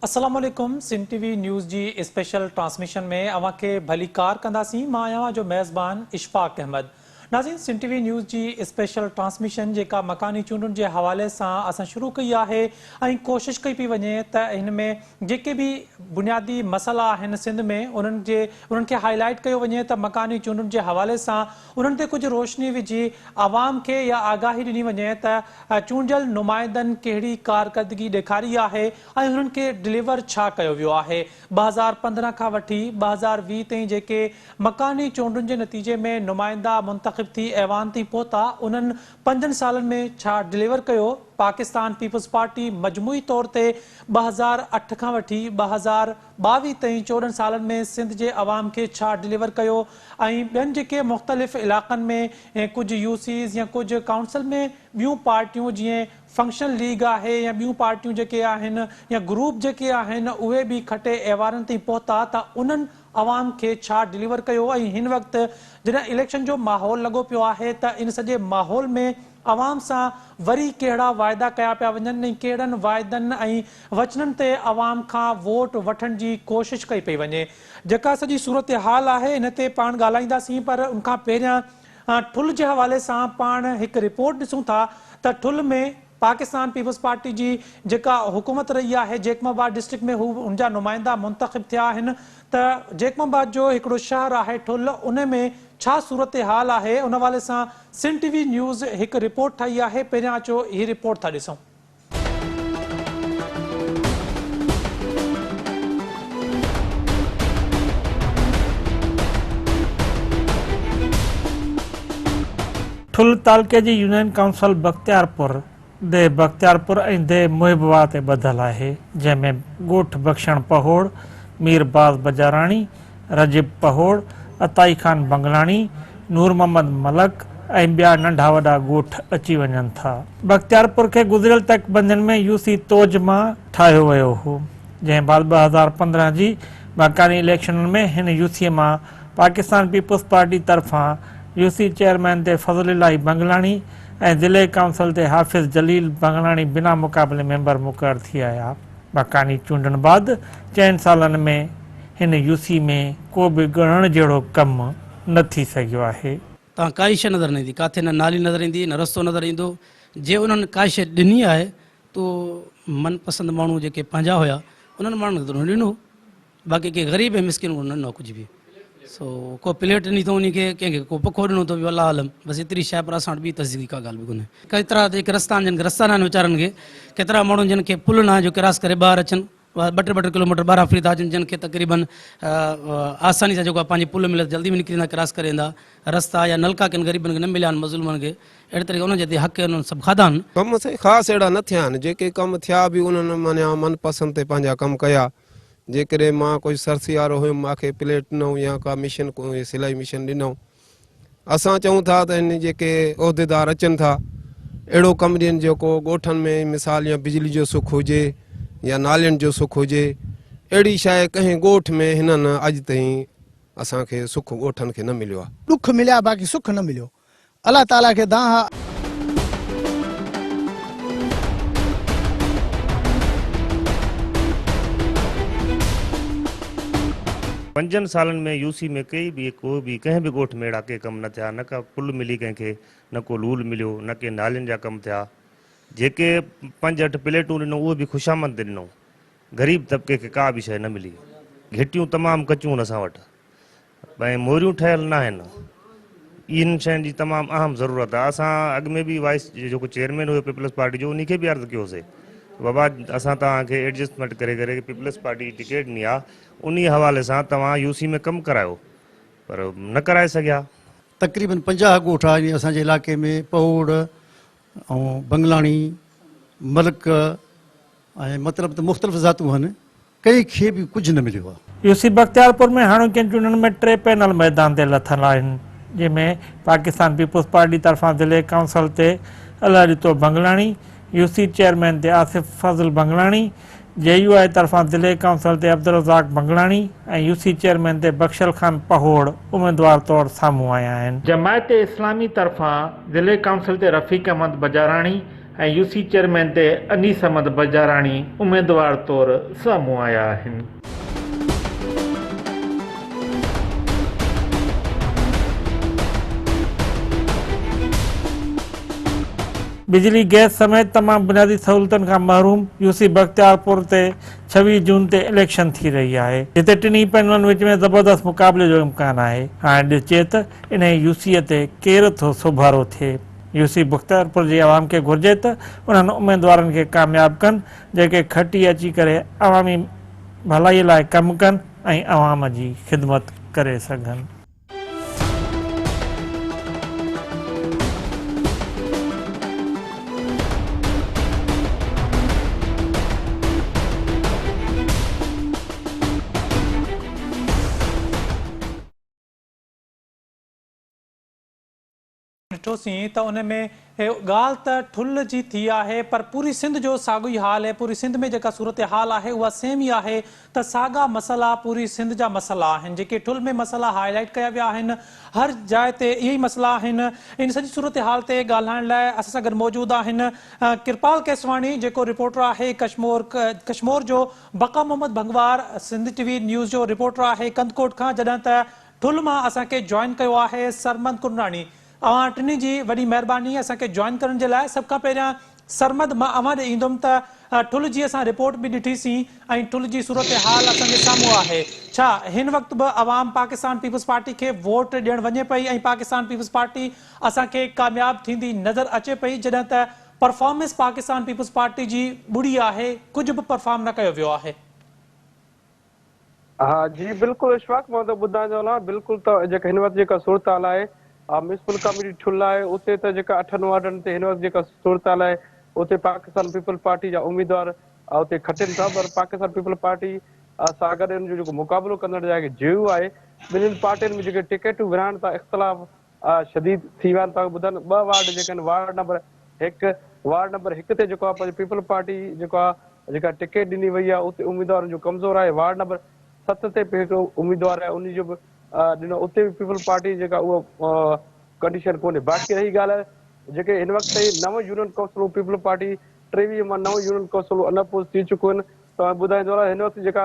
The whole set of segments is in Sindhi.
السلام عليڪم سنڌ ٽي وي نيوز جي اسپيشل ٽرانسميشن ۾ اوهان کي ڀليڪار ڪنداسين مان آهيان اوهان جو ميزبان اشفاق احمد ناظرين سنڌ ٽي وي نيوز جي اسپيشل ٽرانسميشن جيڪا مڪاني چونڊن جي حوالي سان اسان شروع ڪئي آهي ۽ ڪوشش ڪئي پئي وڃي ته هن ۾ جيڪي به بنيادي مسئلا آهن سنڌ ۾ انهن جي انهن کي هائي لائيٽ ڪيو وڃي ته مڪاني چونڊن جي حوالي سان انهن تي ڪجهه روشني وجهي عوام کي اها آگاهي ڏني وڃي ته چونڊيل نمائندن ڪهڙي ڪارڪردگي ڏيکاري آهي ۽ انهن کي ڊليور ڇا ڪيو ويو آهي. 2015 کان وٺي 2020 تائين جيڪي مڪاني چونڊن جي نتيجي ۾ نمائندا منتخب ٿي ايوان تائين پهتا انهن پنجن سالن ۾ ڇا ڊليور ڪيو؟ پاڪستان پيپلز پارٽي مجموعي طور تي 2008 کان وٺي 2022 تائين 14 سالن ۾ سنڌ جي عوام کي ڇا ڊليور ڪيو ۽ ٻين جيڪي مختلف علائقن ۾ ڪجهه يو سيز يا ڪجهه ڪائونسل ۾ ٻيون پارٽيون جيئن فنڪشنل ليگ آهي يا ٻيون پارٽيون جيڪي آهن يا گروپ جيڪي آهن اهي به کٽي ايوانن تائين پهتا ته انهن عوام کي ڇا ڊليور ڪيو ۽ هن وقت جڏهن اليڪشن جو ماحول لڳو پيو آهي ته ان سڄي ماحول ۾ عوام سان وري ڪهڙا واعدا ڪيا پيا وڃن ۽ ڪهڙن واعدن ۽ وچنن تي عوام کان ووٽ وٺڻ جي ڪوشش ڪئي پئي وڃي جيڪا سڄي صورتحال آهي ان تي پاڻ ڳالهائينداسين پر ان کان پهريان ٺل جي حوالي سان پاڻ هڪ رپورٽ ڏسون ٿا ته ٺل ۾ پاڪستان پيپلز پارٽي جي جيڪا حڪومت رهي آهي جيڪب آباد ڊسٽرڪٽ ۾ هو ان جا نمائندا منتخب ٿيا آهن ته جيڪب آباد جو هڪڙو شهر آهي ٺل ان ۾ ڇا صورتحال آهي ان حوالي سان سنڌ ٽي وي نيوز هڪ رپورٽ ٺاهي آهي پهريان اچو هي رپورٽ ٿا ڏسون. ٺل تعلقي جي يونين ڪائونسل بختيارپور، ديهه بختيارپور ۽ ديهه محب واهه تي ٻڌل آهي، جنهن ۾ ڳوٺ بخشڻ پهوڙ، مير باز بجاراڻي، رجب پهوڙ، عطائي خان بنگلاڻي، نور محمد ملڪ ۽ ٻيا ننڍا وڏا ڳوٺ اچي وڃن ٿا. بختيارپور کي گذريل تڪبندين ۾ يو سي توج مان ٺاهيو ويو هو، جنهن بعد 2015 جي مڪاني اليڪشنن ۾ هن يو سي مان پاڪستان پيپلز پارٽي طرفان يو سي چيئرمين تي فضل الاهي بنگلاڻي ۽ ضلعي ڪائونسل تي حافظ جليل بنگلاڻي بنا مقابلي ميمبر مقرر ٿي آيا. مڪاني چونڊن بعد چئن سالن ۾ هن يو سي ۾ ڪو به ڳڻڻ جهڙو ڪم نه ٿي سگهيو آهي. تان ڪائي شيء نظر نه ايندي، ڪاٿي نه نالي نظر ايندي نه رستو نظر ايندو، جي انهن ڪا شيء ڏني آهي ته من پسند ماڻهو جيڪي پنهنجا هيا انهن ماڻهن کي ته انهن ڏنو. باقي ڪي غريب ۽ مسڪين کي نه ڏنو ڪجهه به سو ڪو پليٽ ڏني اٿئون انهي کي ڪنهن کي ڪو پکو ڏنو اٿئون والله عالم بس ايتري شيء پر اسان وٽ ٻي تصديق جي ڪا ڳالهه به ڪونهي ڪيترا جيڪي رستا آهن جن کي رستا ناهن ويچارن کي ڪيترا ماڻهو جن کي پل ناهن جو ڪراس ڪري ٻاهر اچن ٻه ٽي ٻه ٽي ڪلوميٽر ٻاهران ڦري ٿا اچن جن کي تقريبن آساني سان جيڪو آهي پنهنجي پل ملي ته جلدي به نڪري ويندا ڪراس ڪري ويندا رستا يا نلڪا ڪن غريبن کي نه مليا آهن مظلومن کي اهڙي طريقي انهن جي حق انهن سڀ کاڌا آهن. ڪم سائين خاص اهڙا نه ٿيا آهن جيڪي ڪم ٿيا به انهن معنيٰ من پسند تي پنهنجا ڪم ڪيا جيڪڏهن مان ڪجهه سرسيارو هيم مان کي پليٽ ڏنائون يا ڪا مشن سلائي مشن ڏنائون اسان چئون ٿا ته هن جيڪي عهديدار اچن ٿا اهڙو ڪم ڏين جيڪو ڳوٺن ۾ مثال يا بجلي جو سک هجي يا نالين جو سک هجي اهڙي شيء ڪنهن ڳوٺ ۾ هنن اڄ تائين اسان کي سک ڳوٺن کي نه مليو آهي. ڏک مليا باقي سک نه مليو. الله تعالي کي دانهن آ. پنجن سالن ۾ يو سي ۾ ڪي به ڪو به ڪنهن به ڳوٺ ۾ اهڙا ڪي ڪم نه ٿيا نه ڪا پل ملي ڪنهن کي نه ڪو لول مليو نه ڪي نالين جا ڪم ٿيا جيڪي پنج اٺ پليٽون ڏنو اهي به خوشامد تي ڏنو غريب طبقي کي ڪا به شيء نه ملي گهٽيون تمام ڪچيون آهن اسان وٽ ۽ موريون ٺهيل ناهن. انهن شين جي تمام اهم ضرورت آهي. اسان اڳ ۾ به وائيس جيڪو چيئرمين هيو پيپلز پارٽي جو انهي کي به عرض ڪيوسي ته بابا اسان توهان کي ايڊجسٽمينٽ ڪري ڪري پيپلز پارٽي جي ٽڪيٽ ڏني آهي انهي حوالي سان توهان يو سي ۾ ڪم ڪرايو پر نه ڪرائي سگهيا. تقريبن 50 ڳوٺ آهن اسان جي علائقي ۾ پهوڙ ۽ بنگلاڻي، ملڪ ۽ مطلب ته مختلف ذاتون آهن. ڪنهن کي به ڪجهه نه مليو آهي. يو سي بختيارپور ۾ هاڻوڪين چونڊن ۾ ٽي پينل ميدان تي لٿل آهن، جنهن ۾ پاڪستان پيپلز پارٽي طرفان ضلعي ڪائونسل تي الهه ڏتو بنگلاڻي، يو سي چيئرمين تي آصف فضل بنگلاڻي، جي يو آء طرفان ضلعي ڪائونسل تي Abdul Razzaq Bangalani ۽ U C chairman تي بخشل خان پهوڙ اميدوار طور سامهون آيا آهن. جماعت اسلامي طرفان ضلعي ڪائونسل تي Rafiq Ahmed Bijarani ۽ U C chairman تي انيس احمد بجاراڻي اميدوار طور سامهون آيا آهن. بجلي، گئس سميت تمام بنيادي سهولتن کان محروم يو سي بختيارپور تي 26 جون تي اليڪشن ٿي رهي آهي، جتي ٽنهي پينلن وچ ۾ زبردست مقابلي جو امڪان آهي. هاڻي ڏسجي ته انهي يو سي تي ڪير ٿو سوڀارو ٿئي. يو سي بختيارپور جي عوام کي گهرجي ته انهن اميدوارن کي ڪامياب ڪن جيڪي کٽي اچي ڪري عوامي ڀلائي لاء ڪم ڪن ۽ عوام جي خدمت ڪري سگهن. ڏٺوسين ته ان ۾ ڳالهه ته ٺل جي ٿي آهي پر پوري سنڌ جو ساڳيو ئي حال آهي پوري سنڌ ۾ جيڪا صورتحال آهي اها سيم ئي آهي ته ساڳا مسئلا پوري سنڌ جا مسئلا آهن جيڪي ٺل ۾ مسئلا هاء لائيٽ ڪيا ويا آهن هر جاء تي اهي ئي مسئلا آهن ان سڄي صورتحال تي ڳالهائڻ لاء اسان سان گڏ موجود آهن ڪرپال ڪيسواڻي جيڪو رپورٽر آهي ڪشمور ڪشمور جو Baqa Muhammad Bhangwar Sindh T V news جو رپورٽر آهي ڪنڌڪوٽ کان جڏهن ته ٺل مان اسان کي جوائن ڪيو آهي سرمد ڪنراڻي اوهان ٽنهي جي وڏي مهرباني اسان کي جوائن ڪرڻ جي لاء سڀ کان پهريان سرمد مان اوهان ڏي ايندم ته ٺل جي اسان رپورٽ به ڏٺي سين ۽ ٺل جي صورتحال اسان جي سامهون آهي ڇا هن وقت به عوام پاڪستان پيپلز پارٽي کي ووٽ ڏيڻ وڃي پئي ۽ پاڪستان پيپلز پارٽي اسان کي ڪامياب ٿيندي نظر اچي پئي جڏهن ته پرفارمنس پاڪستان پيپلز پارٽي جي ٻڙي آهي ڪجهه به پرفارم نه ڪيو ويو آهي. ها جي بلڪل اشفاق مان ته ٻڌائيندو هلان بلڪل ته جيڪا هن وقت جيڪا صورتحال آهي ميونسپل ڪميٽي ٺل آهي اتي ته جيڪا اٺن وارڊن تي هن وقت جيڪا صورتحال آهي اتي پاڪستان پيپلز پارٽي جا اميدوار اتي کٽين ٿا پر پاڪستان پيپلز پارٽي سان گڏ ان جو جيڪو مقابلو ڪندڙ جيڪي جي يو آهي ٻنهين پارٽين ۾ جيڪي ٽڪيٽون ورهائڻ تان اختلاف شديد ٿي ويا آهن توهان کي ٻڌايان ته ٻه وارڊ جيڪي آهن وارڊ نمبر هڪ وارڊ نمبر هڪ تي جيڪو آهي پنهنجي پيپلز پارٽي جيڪو آهي جيڪا ٽڪيٽ ڏني وئي آهي اتي اميدوارن جو ڪمزور آهي وارڊ نمبر ست تي به هڪڙو اميدوار آهي ان جو به ڏنو اتي به پيپلز پارٽي جيڪا اها ڪنڊيشن ڪونهي باقي رهي ڳالهه جيڪي هن وقت تائين نو يونين ڪائونسلون پيپلز پارٽي 23 مان نو يونين ڪائونسلون ان اپوز ٿي چڪيون آهن توهان ٻڌائيندو هلان هن وقت جيڪا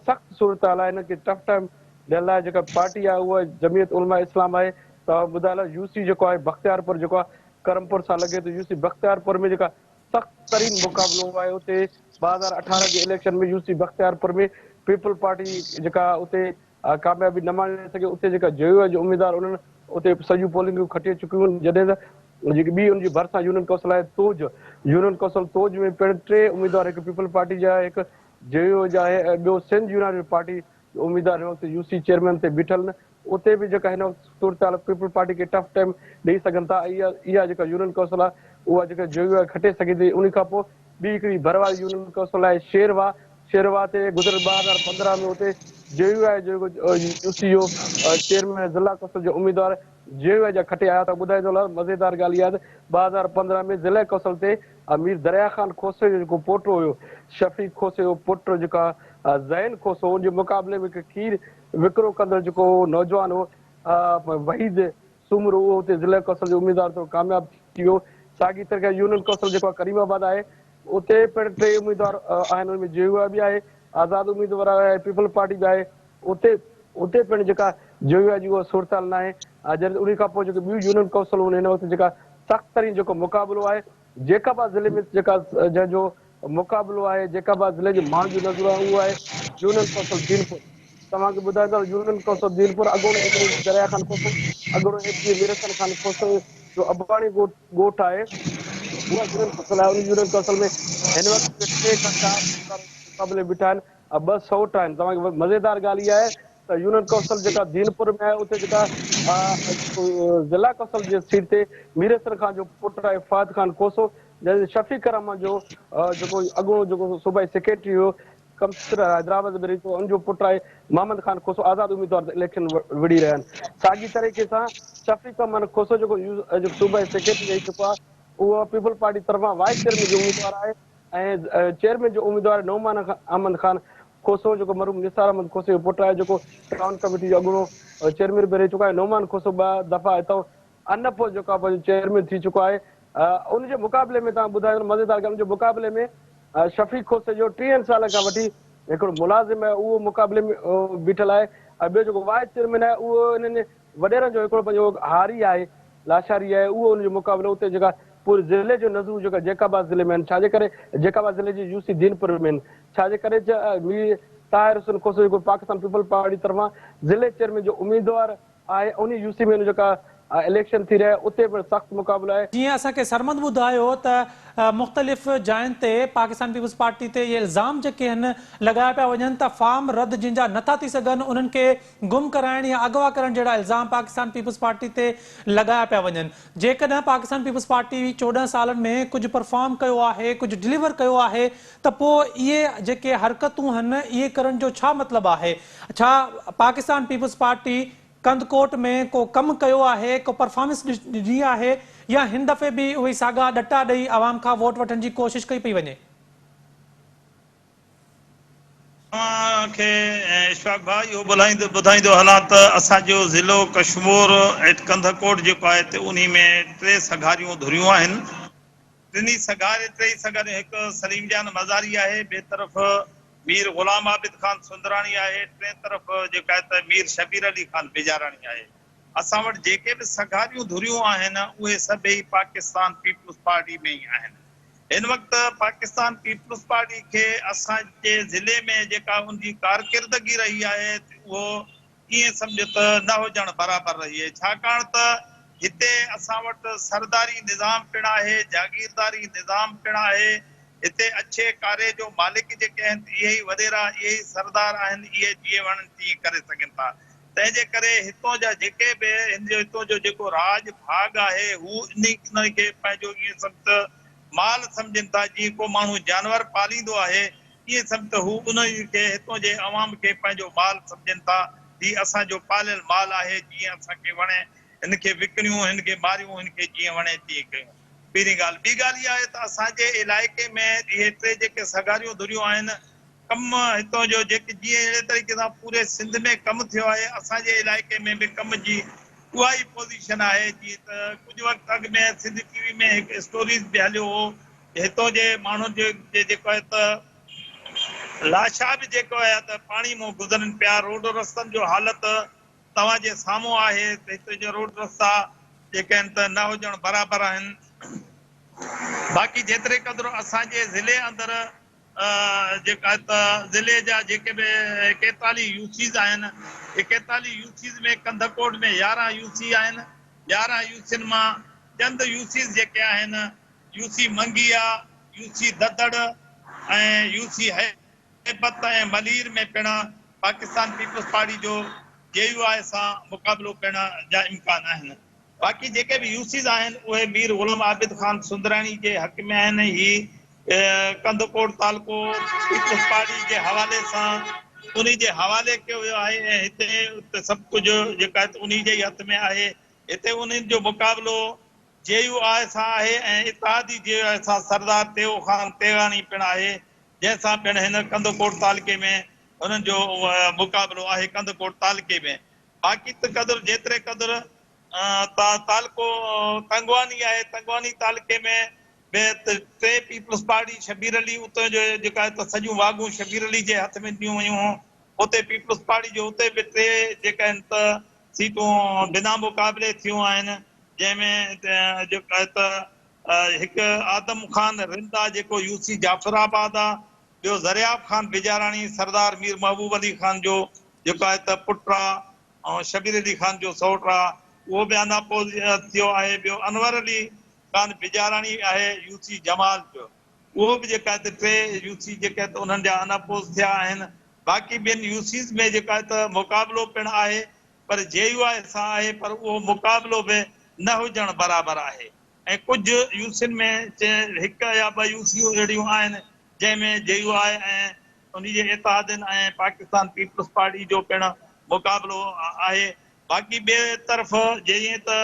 سخت صورتحال آهي هن کي ٽف ٽائيم ڏيڻ لاء جيڪا پارٽي آهي اها جمعيت علماء اسلام آهي توهان ٻڌايو يو سي جيڪو آهي بختيارپور جيڪو آهي ڪرمپور سان لڳي ٿو يو سي بختيارپور ۾ جيڪا سخت ترين مقابلو آهي اتي 2018 جي election ۾ U C Bakhtiarpur ۾ peoples party جيڪا اتي ڪاميابي نه ماڻي سگهي اتي جيڪا جي يو آء جو اميدوار انهن اتي سڄيون پولنگون کٽي چڪيون آهن جڏهن ته جيڪي ٻي ان جي ڀرسان يونين ڪائونسل آهي توج يونين ڪائونسل توج ۾ پڻ ٽي اميدوار هڪ پيپلز پارٽي جا آهي هڪ جي يو آء جا آهي ۽ ٻيو سنڌ يونائيٽيڊ پارٽي جو اميدوار هن وقت يو سي چيئرمين تي بيٺل نه اتي به جيڪا هن وقت صورتحال پيپلز پارٽي کي ٽف ٽائيم ڏئي سگهن ٿا ۽ اها جيڪا يونين ڪائونسل آهي اها جيڪا جي يو آء کٽي سگهي ٿي انهي کان پوء ٻي هڪڙي ڀر واري يونين ڪائونسل آهي شير واهه شير واهه تي گذريل 2015 ۾ اتي جي يو آء جو جيڪو يو سي جو چيئرمين ضلع ڪائونسل جو اميدوار جي يو آء جا کٽي آيا ته ٻڌائيندو هلان مزيدار ڳالهه اها آهي ته 2015 ۾ ضلعي ڪائونسل تي مير دريا خان کوسي جو جيڪو پوٽو هيو شفيق کوسي جو پٽ جيڪا زين کوسو ان جي مقابلي ۾ هڪ کير وڪرو ڪندڙ جيڪو نوجوان هو وحيد سومرو اهو اتي ضلعي ڪائونسل جو اميدوار طور ڪامياب ٿي ويو. ساڳي طرح يونين ڪائونسل جيڪو ڪريم آباد آهي اتي پڻ ٽي اميدوار آهن ان ۾ جي يو آء به آهي آزاد اميدوار آهي پيپلز پارٽي به آهي اتي اتي پڻ جيڪا جي يو آء جي اها صورتحال ناهي جڏهن ته انهي کان پوء جيڪي ٻيون يونين ڪائونسلون هن وقت جيڪا سخت ترين جيڪو مقابلو آهي جيڪب آباد ضلعي ۾ جيڪا جنهن جو مقابلو آهي جيڪب آباد ضلعي جي ماڻهن جون نظرون آهن اهو آهي يونين ڪونسل دينپور توهان کي ٻڌائيندو هلان يونين ڪونسل دينپور اڳوڻو ايم اين اي دريا خان کوسو اڳوڻو ايم پي اي مير حسن خان کوسو جو اباڻي ڳوٺ ڳوٺ آهي اها يونين ڪونسل آهي ان يونين ڪونسل ۾ هن وقت ٽي کان چار مقابلي بيٺا آهن ۽ ٻه سئوٽ آهن توهان کي مزيدار ڳالهه اها آهي ته يونين ڪونسل جيڪا دينپور ۾ آهي اتي جيڪا ضلع ڪونسل جي سيٽ تي مير حسن خان جو پٽ آهي فهد خان کوسو جڏهن ته شفيق الرحمان جو جيڪو اڳوڻو جيڪو صوبائي سيڪريٽري هيو ڪمشنر حيدرآباد ۾ رهي ٿو ان جو پٽ آهي محمد خان کوسو آزاد اميدوار تي اليڪشن وڙهي رهيا آهن ساڳي طريقي سان شفيق الرحمان کوسو جيڪو صوبائي سيڪريٽري رهي چڪو آهي اهو پيپلز پارٽي طرفان وائيس چيئرمين جو اميدوار آهي ۽ چيئرمين جو اميدوار نعمان احمد خان کوسو جيڪو مرحوم نثار احمد کوسي جو پٽ آهي جيڪو ٽائون ڪميٽي جو اڳوڻو چيئرمين به رهي چڪو آهي نعمان کوسو ٻه دفعا هتان ان پوء جيڪو آهي پنهنجو چيئرمين ٿي چڪو آهي. ان جي مقابلي ۾ توهان ٻڌايو مزيدار ڳالهه ان جي مقابلي ۾ شفيق کوسي جو ٽيهن سالن کان وٺي هڪڙو ملازم آهي اهو مقابلي ۾ بيٺل آهي ۽ ٻيو جيڪو وائيس چيئرمين آهي اهو انهن وڏيرن جو هڪڙو پنهنجو هاري آهي لاشاري آهي اهو ان جو مقابلو اتي جيڪا پوري ضلعي جو نظرون جيڪا جيڪب آباد ضلعي ۾ آهن ڇاجي ڪري جيڪب آباد ضلعي جي يو سي دينپور ۾ آهن ڇاجي ڪري مير طاهر حسين کوسو جيڪو پاڪستان پيپلز پارٽي طرفان ضلعي چيئرمين جو اميدوار آهي انهي يو سي ۾ ان جيڪا اليڪشن ٿي رهي آهي اتي پڻ سخت مقابلو آهي. جيئن اسان کي سرمد ٻڌايو ته مختلف جاين تي پاڪستان پيپلز پارٽي تي اهي الزام جيڪي آهن لڳايا پيا وڃن ته فارم رد جن جا نٿا ٿي سگهن انهن کي گم ڪرائڻ يا اغوا ڪرڻ جهڙا الزام پاڪستان پيپلز پارٽي تي لڳايا پيا وڃن جيڪڏهن پاڪستان پيپلز پارٽي 14 سالن ۾ ڪجهه پرفارم ڪيو آهي ڪجهه ڊليور ڪيو آهي ته پوء اهي جيڪي حرڪتون هن اهي ڪرڻ جو ڇا مطلب آهي ڇا پاڪستان پيپلز پارٽي ڪنڌڪوٽ ۾ ڪو ڪم ڪيو آهي، ڪو پرفارمنس ڏني آهي يا هن دفعي به اهي ساڳا ڏٽا ڏئي عوام کان ووٽ وٺڻ جي ڪوشش ڪئي پئي وڃي؟ اوهان کي اشفاق ڀاء اهو ٻڌائيندو هلان ته اسان جو ضلعو ڪشمور ايٽ ڪنڌڪوٽ جيڪو آهي ته انهي ۾ ٽي سگهاريون ڌريون آهن. ٽنهي سگهاري ٽيئي سگهاريون هڪ سليم جان مزاري آهي، ٻئي طرف مير غلام عابد خان سندراڻي آهي، ٽئين طرف جيڪا آهي ته مير شبير علي خان بجاراڻي آهي. اسان وٽ جيڪي به سگهاريون ڌريون آهن اهي سڀئي پاڪستان پيپلز پارٽي ۾ ئي آهن. هن وقت پاڪستان پيپلز پارٽي کي اسان جي ضلعي ۾ جيڪا ان جي ڪارڪردگي رهي آهي ته اهو ائين سمجهه ته نه هجڻ برابر رهي، ڇاڪاڻ ته هتي اسان وٽ سرداري نظام پڻ آهي، جاگيرداري نظام پڻ آهي، هتي اڇي ڪاري جو مالڪ جيڪي آهن ته اهي ئي وڏيرا، اهي ئي سردار آهن، اهي جيئن وڻن تيئن ڪري سگهن ٿا. تنهن جي ڪري هتون جا جيڪي به هن جو هتون جو جيڪو راڄ ڀاڳ آهي، هو انهي کي پنهنجو ائين سمجهه ته مال سمجهن ٿا، جيئن ڪو ماڻهو جانور پاليندو آهي، ائين سمجهه ته هو انهن کي هتون جي عوام کي پنهنجو مال سمجهن ٿا. هي اسان جو پاليل مال آهي، جيئن اسان کي وڻي هن کي وڪڻيون، هن کي ماريون، هن کي جيئن وڻي تيئن ڪيون. پهرين ڳالهه. ٻي ڳالهه اها آهي ته اسان جي علائقي ۾ اهي ٽي جيڪي سگهاريون ڌريون آهن، ڪم هتون جو جيڪي جيئن اهڙي طريقي سان پوري سنڌ ۾ ڪم ٿيو آهي، اسان جي علائقي ۾ به ڪم جي اها ئي پوزيشن آهي. جيئن ته ڪجهه وقت اڳ ۾ سنڌ ٽي وي ۾ هڪ اسٽوريز به هليو هو هتون جي ماڻهن جي جيڪو آهي ته لاشا به جيڪو آهي ته پاڻي مون گذرن پيا روڊ رستن جو حالت توهان جي سامهون آهي ته هتي جا روڊ رستا جيڪي آهن ته نه هجڻ برابر آهن باقي جيتري قدر اسان جي ضلعي اندر جيڪا آهي ته ضلعي جا جيڪي به 41 يو سيز آهن 41 يو سيز ۾ ڪنڌڪوٽ ۾ 11 يو سي آهن 11 يو سين مان چند يو سيز جيڪي آهن U C Mangia, U C Dadar ۽ U C Haibat ۽ Malir ۾ پڻ پاڪستان پيپلز پارٽي جو جي يو آء سان مقابلو ڪرڻ جا امڪان آهن. باقي جيڪي به يو سيز آهن اهي مير غلام عابد خان سندراڻي جي حق ۾ آهن. هي ڪنڌڪوٽ تعلقو پيپلز پارٽي جي حوالي سان انهي جي حوالي ڪيو ويو آهي ۽ هتي سڀ ڪجهه جيڪا انهي جي ئي هٿ ۾ آهي. هتي انهن جو مقابلو جي يو آء سان آهي ۽ اتحادي جي يو آء سان سردار تيغو خان تيغاڻي پڻ آهي جنهن سان پڻ هن ڪنڌڪوٽ تعلقي ۾ هنن جو مقابلو آهي ڪنڌڪوٽ تعلقي ۾ باقي ته قدر جيتري قدر تعلقو تنگواني آهي تنگواني تعلقي ۾ به ٽي پيپلز پارٽي شبير علي اتي جو جيڪا ته سڄيون واڳون شبير علي جي هٿ ۾ ڏنيون ويون هون اتي پيپلز پارٽي جو اتي به ٽي جيڪا آهن ته سيٽون بنا مقابلي ٿيون آهن جنهن ۾ جيڪو آهي ته هڪ آدم خان رند آ جيڪو يو سي جعفر آباد آ، ٻيو زرياب خان بجاراڻي سردار مير محبوب علي خان جو جيڪو آهي ته پٽ آ ۽ شبير علي خان جو سئوٽ آ اهو به ان اپوز ٿيو آهي، ٻيو انور علي خان بجاراڻي آهي يو سي جمال جو اهو به جيڪو آهي ته ٽي يو سي جيڪي آهي ته انهن جا ان اپوز ٿيا آهن، باقي ٻين يو سيز ۾ جيڪو آهي ته مقابلو پڻ آهي پر جي يو آء سان آهي پر اهو مقابلو به نه هجڻ برابر آهي ۽ ڪجهه يوسين ۾ هڪ يا ٻه يوسيون اهڙيون آهن جنهن ۾ جي يو آء ۽ ان جي اتحادين ۽ پاڪستان پيپلز پارٽي جو پڻ مقابلو آهي باقي ٻئي طرف جيئن ته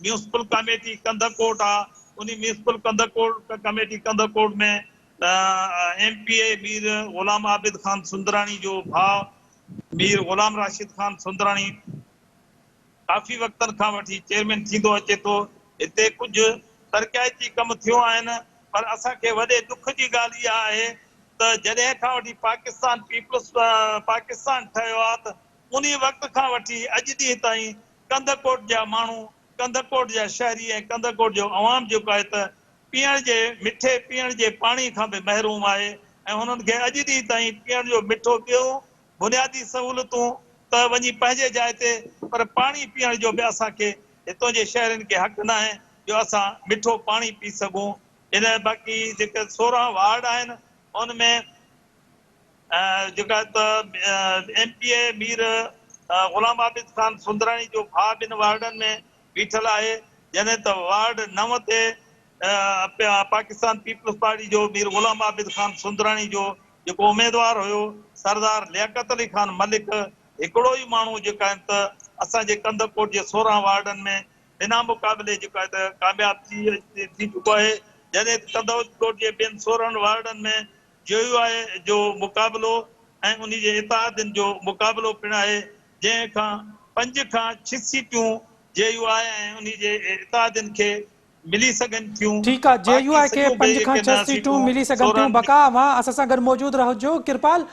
ميونسپل ڪميٽي ڪنڌڪوٽ آ انهي municipal Kandhkot committee Kandhkot ۾ M P A Mir Ghulam Abid Khan Sundrani جو ڀاء مير غلام راشد خان سندراڻي ڪافي وقتن کان وٺي چيئرمين ٿيندو اچي ٿو. هتي ڪجهه ترقياتي ڪم ٿيو آهن پر اسان کي وڏي ڏک جي ڳالهه اها آهي ته جڏهن کان وٺي پاڪستان پيپلز پاڪستان ٺهيو آهي ته انهي وقت کان وٺي اڄ ڏينهن تائين ڪنڌڪوٽ جا ماڻهو، ڪنڌڪوٽ جا شهري ۽ ڪنڌڪوٽ جو عوام جيڪو آهي ته پيئڻ جي مٺي پيئڻ جي پاڻي کان به محروم آهي ۽ هنن کي اڄ ڏينهن تائين پيئڻ جو مٺو ٻيون بنيادي سهولتون ته وڃي پنهنجي جاء تي پر پاڻي پيئڻ جو به اسان کي هتون جي شهرين کي حق ناهي جو اسان مٺو پاڻي پي سگهون. ان باقي جيڪي 16 وارڊ آهن ان ۾ جيڪا ته M P A Mir Ghulam Abid Khan Sundrani جو ڀاء ٻن وارڊن ۾ بيٺل آهي جڏهن ته وارڊ 9 تي پاڪستان پيپلز پارٽي جو مير غلام عابد خان سندراڻي جو جيڪو اميدوار هيو سردار لياقت علي خان ملڪ هڪڙو ئي ماڻهو جيڪا آهن ته اسان جي ڪنڌڪوٽ جي 16 وارڊن ۾ بنا مقابلي جيڪو آهي ته ڪامياب ٿي چڪو آهي جڏهن ته ڪنڌڪوٽ جي ٻين 16 وارڊن ۾ جي يو آء جو مقابلو ۽ انهي جي اتحادين جو مقابلو پڻ آهي، جنهن کان 5 کان 6 سيٽون جي يو آء ۽ انهي جي اتحادين کي ملي سگهن ٿيون، ٺيڪ آ جي يو باقي آء کي سڄو 5 کان جيڪي 6 نه سيٽون سيٽون ملي سگهن ٿيون. 16 بقا اوهان اسان سان گڏ موجود رهجو. ڪرپال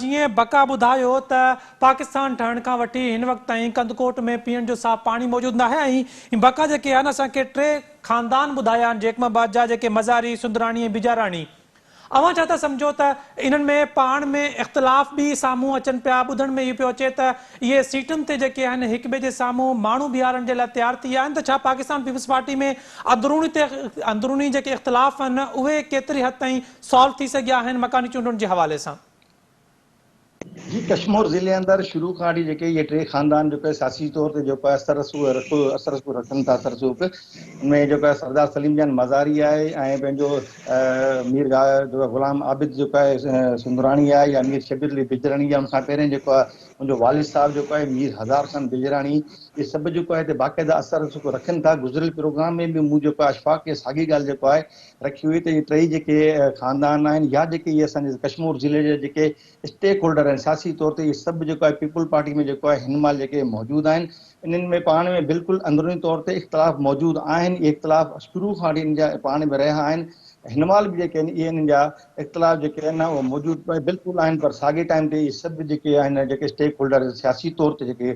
جيئن بقا ٻڌايو ته پاڪستان ٺهڻ کان وٺي هن وقت تائين ڪنڌڪوٽ ۾ پيئڻ جو صاف پاڻي موجود ناهي ۽ بقا جيڪي آهن اسان کي ٽي خاندان ٻڌايا آهن جيڪب آباد جا جيڪي مزاري، سندراڻي ۽ بجاراڻي. اوهان ڇا ٿا سمجهو ته انهن ۾ پاڻ ۾ اختلاف به سامهون اچن پيا، ٻڌڻ ۾ اهو پيو اچي ته اهي سيٽن تي جيڪي آهن هڪ ٻئي جي سامهون ماڻهو بيهارڻ جي لاء تيار ٿي ويا آهن ته ڇا پاڪستان پيپلز پارٽي ۾ اندروني تي اندروني جيڪي اختلاف آهن اهي ڪيتري حد تائين سالو ٿي سگهيا آهن مڪاني چونڊن جي حوالي سان؟ جي ڪشمور ضلعي اندر شروع کان وٺي جيڪي اهي ٽي خاندان جيڪو آهي سياسي طور تي جيڪو آهي اثر رسوخ رکو اثر رسوخ رکن ٿا اثر رسوخ ان ۾ جيڪو آهي سردار سليم جان مزاري آهي ۽ پنهنجو مير جيڪو غلام عابد جيڪو آهي سندراڻي آهي يا مير شبير علي بجراڻي يا ان کان پهرين جيڪو آهي ان جو والد صاحب جيڪو آهي مير هزار خان بجراڻي اهي سڀ جيڪو آهي باقاعده اثر رسوخ رکن ٿا. گذريل پروگرام ۾ به مون جيڪو آهي اشفاق کي ساڳي ڳالهه جيڪو آهي رکي هئي ته اهي ٽئي جيڪي خاندان آهن يا جيڪي اهي اسان جي ڪشمور ضلعي جا جيڪي اسٽيڪ هولڊر آهن سياسي طور تي اهي سڀ جيڪو آهي پيپلز پارٽي ۾ جيڪو آهي هن مهل جيڪي موجود آهن انهن ۾ پاڻ ۾ بلڪل اندروني طور تي اختلاف موجود آهن اهي اختلاف شروع کان وٺي انهن جا پاڻ ۾ رهيا آهن هن مهل به جيڪي آهن اهي انهن جا اختلاف جيڪي آهن اهي موجود بلڪل آهن پر ساڳي ٽائيم تي اهي سڀ جيڪي آهن جيڪي اسٽيڪ هولڊر سياسي طور تي جيڪي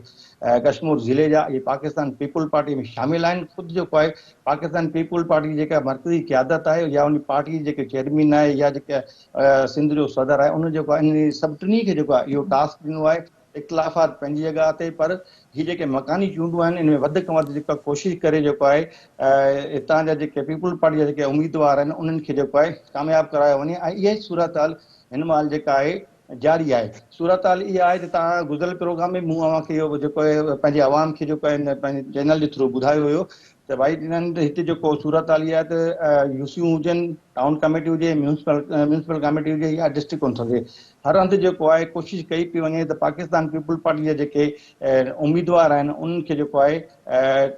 ڪشمور ضلعي جا اهي پاڪستان پيپلز پارٽي ۾ شامل آهن خود جيڪو آهي پاڪستان پيپلز پارٽي جي جيڪا مرڪزي قيادت آهي يا ان پارٽي جي جيڪي چيئرمين آهي يا جيڪا سنڌ جو صدر آهي ان جيڪو آهي انهن سڀ ٽنهي کي جيڪو آهي اهو ٽاسڪ ڏنو آهي اختلافات پنهنجي جڳهه تي پر هي جيڪي مڪاني چونڊون آهن ان ۾ وڌ کان وڌ جيڪا ڪوشش ڪري جيڪو آهي هتان جا جيڪي پيپلز پارٽي جا جيڪي اميدوار آهن انهن کي جيڪو آهي ڪامياب ڪرايو وڃي ۽ اها ئي صورتحال هن مهل جيڪا آهي جاري آهي. صورتحال اها آهي ته توهان گذريل پروگرام ۾ مون اوهان کي اهو جيڪو آهي پنهنجي عوام کي جيڪو آهي پنهنجي چينل جي ٿرو ٻڌايو هيو ته ڀائي انهن هتي جيڪو صورتحال اها آهي ته يو سيون هجن، ٽائون ڪميٽي هجي، ميونسپل ڪميٽي هجي يا ڊسٽرڪٽ ڪائونسل هجي هر هنڌ جيڪو آهي ڪوشش ڪئي پئي وڃي ته پاڪستان پيپلز پارٽي جا جيڪي اميدوار آهن انهن کي جيڪو آهي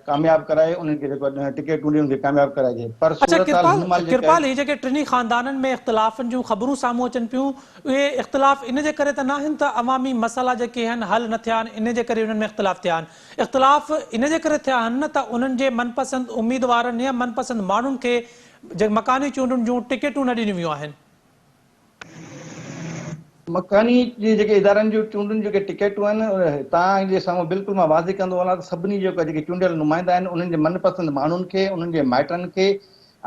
ڪامياب ڪرائي انهن کي جيڪو ٽڪيٽون ڏئي انهن کي ڪامياب ڪرائجي پر اڇا صورتحال ڪرپال هن مهل جيڪا ڪرپال هي جيڪي ٽنهي خاندانن ۾ اختلافن جون خبرون سامهون اچن پيون اهي اختلاف ان جي ڪري ته ناهن ته عوامي مسئلا جيڪي آهن حل نه ٿيا آهن ان جي ڪري انهن ۾ اختلاف ٿيا آهن اختلاف ان جي ڪري ٿيا آهن نه ته انهن جي من پسند اميدوارن يا من پسند ماڻهن کي مڪاني چونڊن جون ٽڪيٽون نه ڏنيون ويون آهن. مڪاني جي جيڪي ادارن جون چونڊن جون جيڪي ٽڪيٽون آهن توهان جي سامهون بلڪل مان واضح ڪندو هلان ته سڀني جيڪو جيڪي چونڊيل نمائندا آهن انهن جي من پسند ماڻهن کي انهن جي مائٽن کي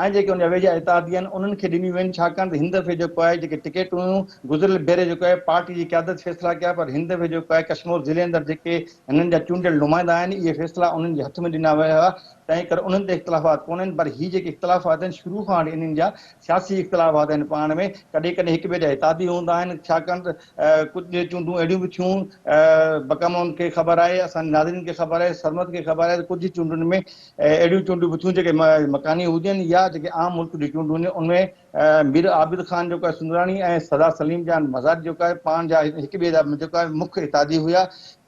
۽ جيڪي ان جا ويجها اتحادي آهن انهن کي ڏنيون ويون ڇاڪاڻ ته هن دفعي جيڪو آهي جيڪي ٽڪيٽون هيون گذريل ڀيري جيڪو آهي پارٽي جي قيادت فيصلا ڪيا پر هن دفعي جيڪو آهي ڪشمور ضلعي اندر جيڪي هنن جا چونڊيل نمائندا آهن اهي فيصلا انهن جي هٿ ۾ ڏنا ويا هئا تنهن ڪري انهن تي اختلافات ڪونهن پر هي جيڪي اختلافات آهن شروع کان وٺي انهن جا سياسي اختلافات آهن پاڻ ۾ ڪڏهن ڪڏهن هڪ ٻئي جا اتحادي هوندا آهن ڇاڪاڻ ته ڪجهه چونڊون اهڙيون به ٿيون بقامون کي خبر آهي اسان جي ناظرين کي خبر آهي سرمد کي خبر آهي ته ڪجهه چونڊن ۾ اهڙيون چونڊون به ٿيون جيڪي مڪاني هجن يا جيڪي عام ملڪ جون چونڊون هجن ان ۾ مير عابد خان جيڪو آهي سندراڻي ۽ سردار سليم جان مزاري جيڪو آهي پاڻ جا هڪ ٻئي جا جيڪو آهي مک اتحادي هيا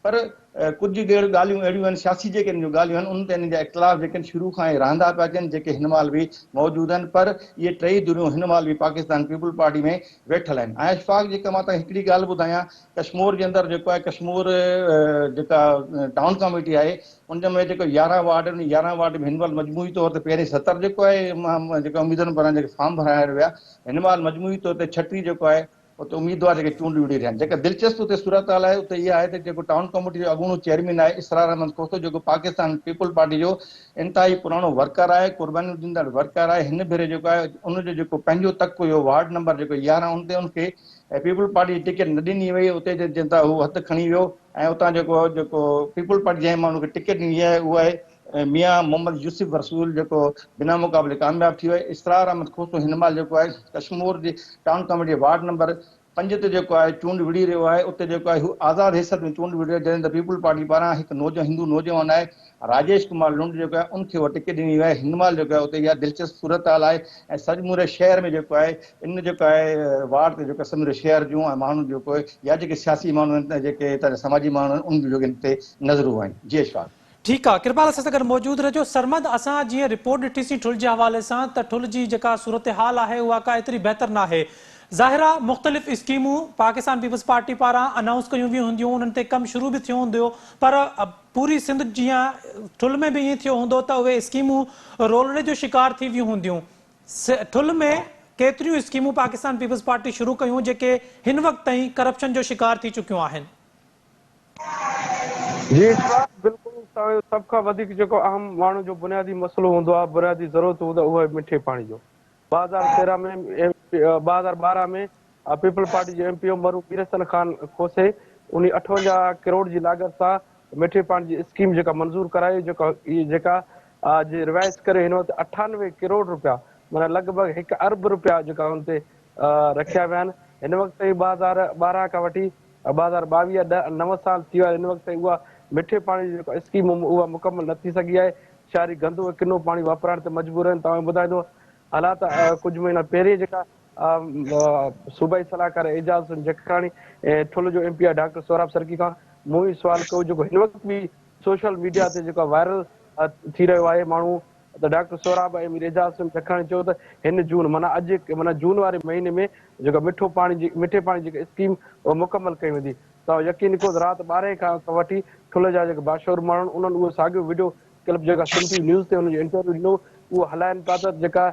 پر ڪجهه ڳيڙ ڳالهيون اهڙيون آهن سياسي جيڪي انهن جون ڳالهيون آهن انهن تي انهن جا اختلاف جيڪي آهن شروع کان ئي رهندا پيا اچن جيڪي هن مهل به موجود آهن پر اهي ٽئي ڌريون هن مهل به پاڪستان پيپلز پارٽي ۾ ويٺل آهن ۽ اشفاق جيڪا مان توهان کي هڪڙي ڳالهه ٻڌايان ڪشمور جي اندر جيڪو آهي ڪشمور جيڪا ٽائون ڪاميٽي آهي ان ۾ جيڪو 11 وارڊ آهن 11 وارڊ ۾ هن مهل مجموعي طور تي پهرين 70 جيڪو آهي جيڪا اميدوارن پاران جيڪي فارم ڀرايا ويا هن مهل مجموعي طور تي 36 جيڪو آهي اتي اميدوار جيڪي چونڊ وڙهي رهيا آهن. جيڪا دلچسپ اتي صورتحال آهي اتي اها آهي ته جيڪو ٽائون ڪميٽي جو اڳوڻو چيئرمين آهي اسرار احمد کوسو جيڪو پاڪستان پيپلز پارٽي جو انتهائي پراڻو ورڪر آهي قربانيون ڏيندڙ ورڪر آهي هن ڀيري جيڪو آهي ان جو جيڪو پنهنجو تڪ هيو وارڊ نمبر جيڪو 11 ان تي ان کي پيپلز پارٽي جي ٽڪيٽ نه ڏني وئي اتي جنهن تان هو هٿ کڻي ويو ۽ اتان جيڪو جيڪو پيپلز پارٽي جنهن ماڻهو کي ٽڪيٽ ڏني آهي اهو آهي ميان محمد يوسف رسول جيڪو بنا مقابلي ڪامياب ٿي ويو. اسرار احمد کوسو هن مهل جيڪو آهي ڪشمور جي ٽائون ڪميٽي جي وارڊ نمبر 5 تي جيڪو آهي چونڊ وڙهي رهيو آهي اتي جيڪو آهي هو آزاد حيثيت ۾ چونڊ وڙهي رهيو جڏهن ته پيپلز پارٽي پاران هڪ نوجوان هندو نوجوان آهي راجيش ڪمار لنڊ جيڪو آهي ان کي اها ٽڪيٽ ڏني وئي آهي هن مهل جيڪو آهي اتي اها دلچسپ صورتحال آهي ۽ سڄموري شهر ۾ جيڪو آهي ان جيڪو آهي وارڊ تي جيڪو سموري شهر جون ۽ ماڻهن جيڪو يا جيڪي سياسي ماڻهو آهن جيڪي هتان جا سماجي ماڻهو آهن انهن جون جيڪي هن تي نظرون آهن جي اشفاق. ٺيڪ آ ڪرپال اسان سان گڏ موجود رهجو. سرمد اسان جيئن رپورٽ ڏٺي سين ٺل جي حوالي سان ته ٺل جي جيڪا صورتحال آهي اها ڪا ايتري بهتر ناهي. ظاهر آ مختلف اسڪيمون پاڪستان پيپلز پارٽي پاران انائونس ڪيون ويون هونديون انهن تي ڪم شروع به ٿيو هوندو پر پوري سنڌ جيان ٺل ۾ به ائين ٿيو هوندو ته اهي اسڪيمون رولڙي جو شڪار ٿي ويون هونديون. ٺل ۾ ڪيتريون اسڪيمون پاڪستان پيپلز پارٽي شروع ڪيون جيڪي هن وقت تائين ڪرپشن جو شڪار ٿي چڪيون آهن. جي اشفاق بلڪل توهان جو سڀ کان وڌيڪ جيڪو اهم ماڻهو جو بنيادي مسئلو هوندو آهي بنيادي ضرورت هوندو آهي اهو آهي مٺي پاڻي جو 2013 ۾ 2012 ۾ پيپلز پارٽي جو ايم پي او مرحوم مير حسن خان کوسي انهي 58 ڪروڙ جي لاڳت سان مٺي پاڻي جي اسڪيم جيڪا منظور ڪرائي جيڪا جيڪا جي ريوائز ڪري هن وقت 98 ڪروڙ روپيا معنيٰ لڳ ڀڳ هڪ ارب روپيا جيڪا ان تي رکيا ويا آهن هن وقت تائين 2012 کان وٺي 2022 ڏهه نو سال ٿي ويا آهن هن وقت تائين اها مٺي پاڻي جي جيڪا اسڪيم اها مڪمل نه ٿي سگهي آهي شهري گندو ۽ ڪنو پاڻي واپرائڻ تي مجبور آهن توهان کي ٻڌائيندو هلان ته ڪجهه مهينا پهرين جيڪا صوبائي صلاحڪار اعجاز حسين جکراڻي ۽ ٺل جو M P A doctor Sohrab Sarki کان مون ئي سوال ڪيو جيڪو هن وقت به سوشل ميڊيا تي جيڪو وائرل ٿي رهيو آهي ماڻهو ته ڊاڪٽر سهراب ۽ مير اعجاز حسين جکراڻي چيو ته هن جون معنيٰ اڄ معنيٰ جون واري مهيني ۾ جيڪا مٺو پاڻي جي مٺي پاڻي جي جيڪا اسڪيم اها مڪمل ڪئي ويندي توهان يقين ڪيو ته رات ٻارهين کان وٺي ٺل جا جيڪا باشعور ماڻهو آهن انهن اهو ساڳيو وڊيو ڪلپ جيڪا سنڌ ٽي وي نيوز تي هن جو انٽرويو ڏنو اهو هلائن پيا ته جيڪا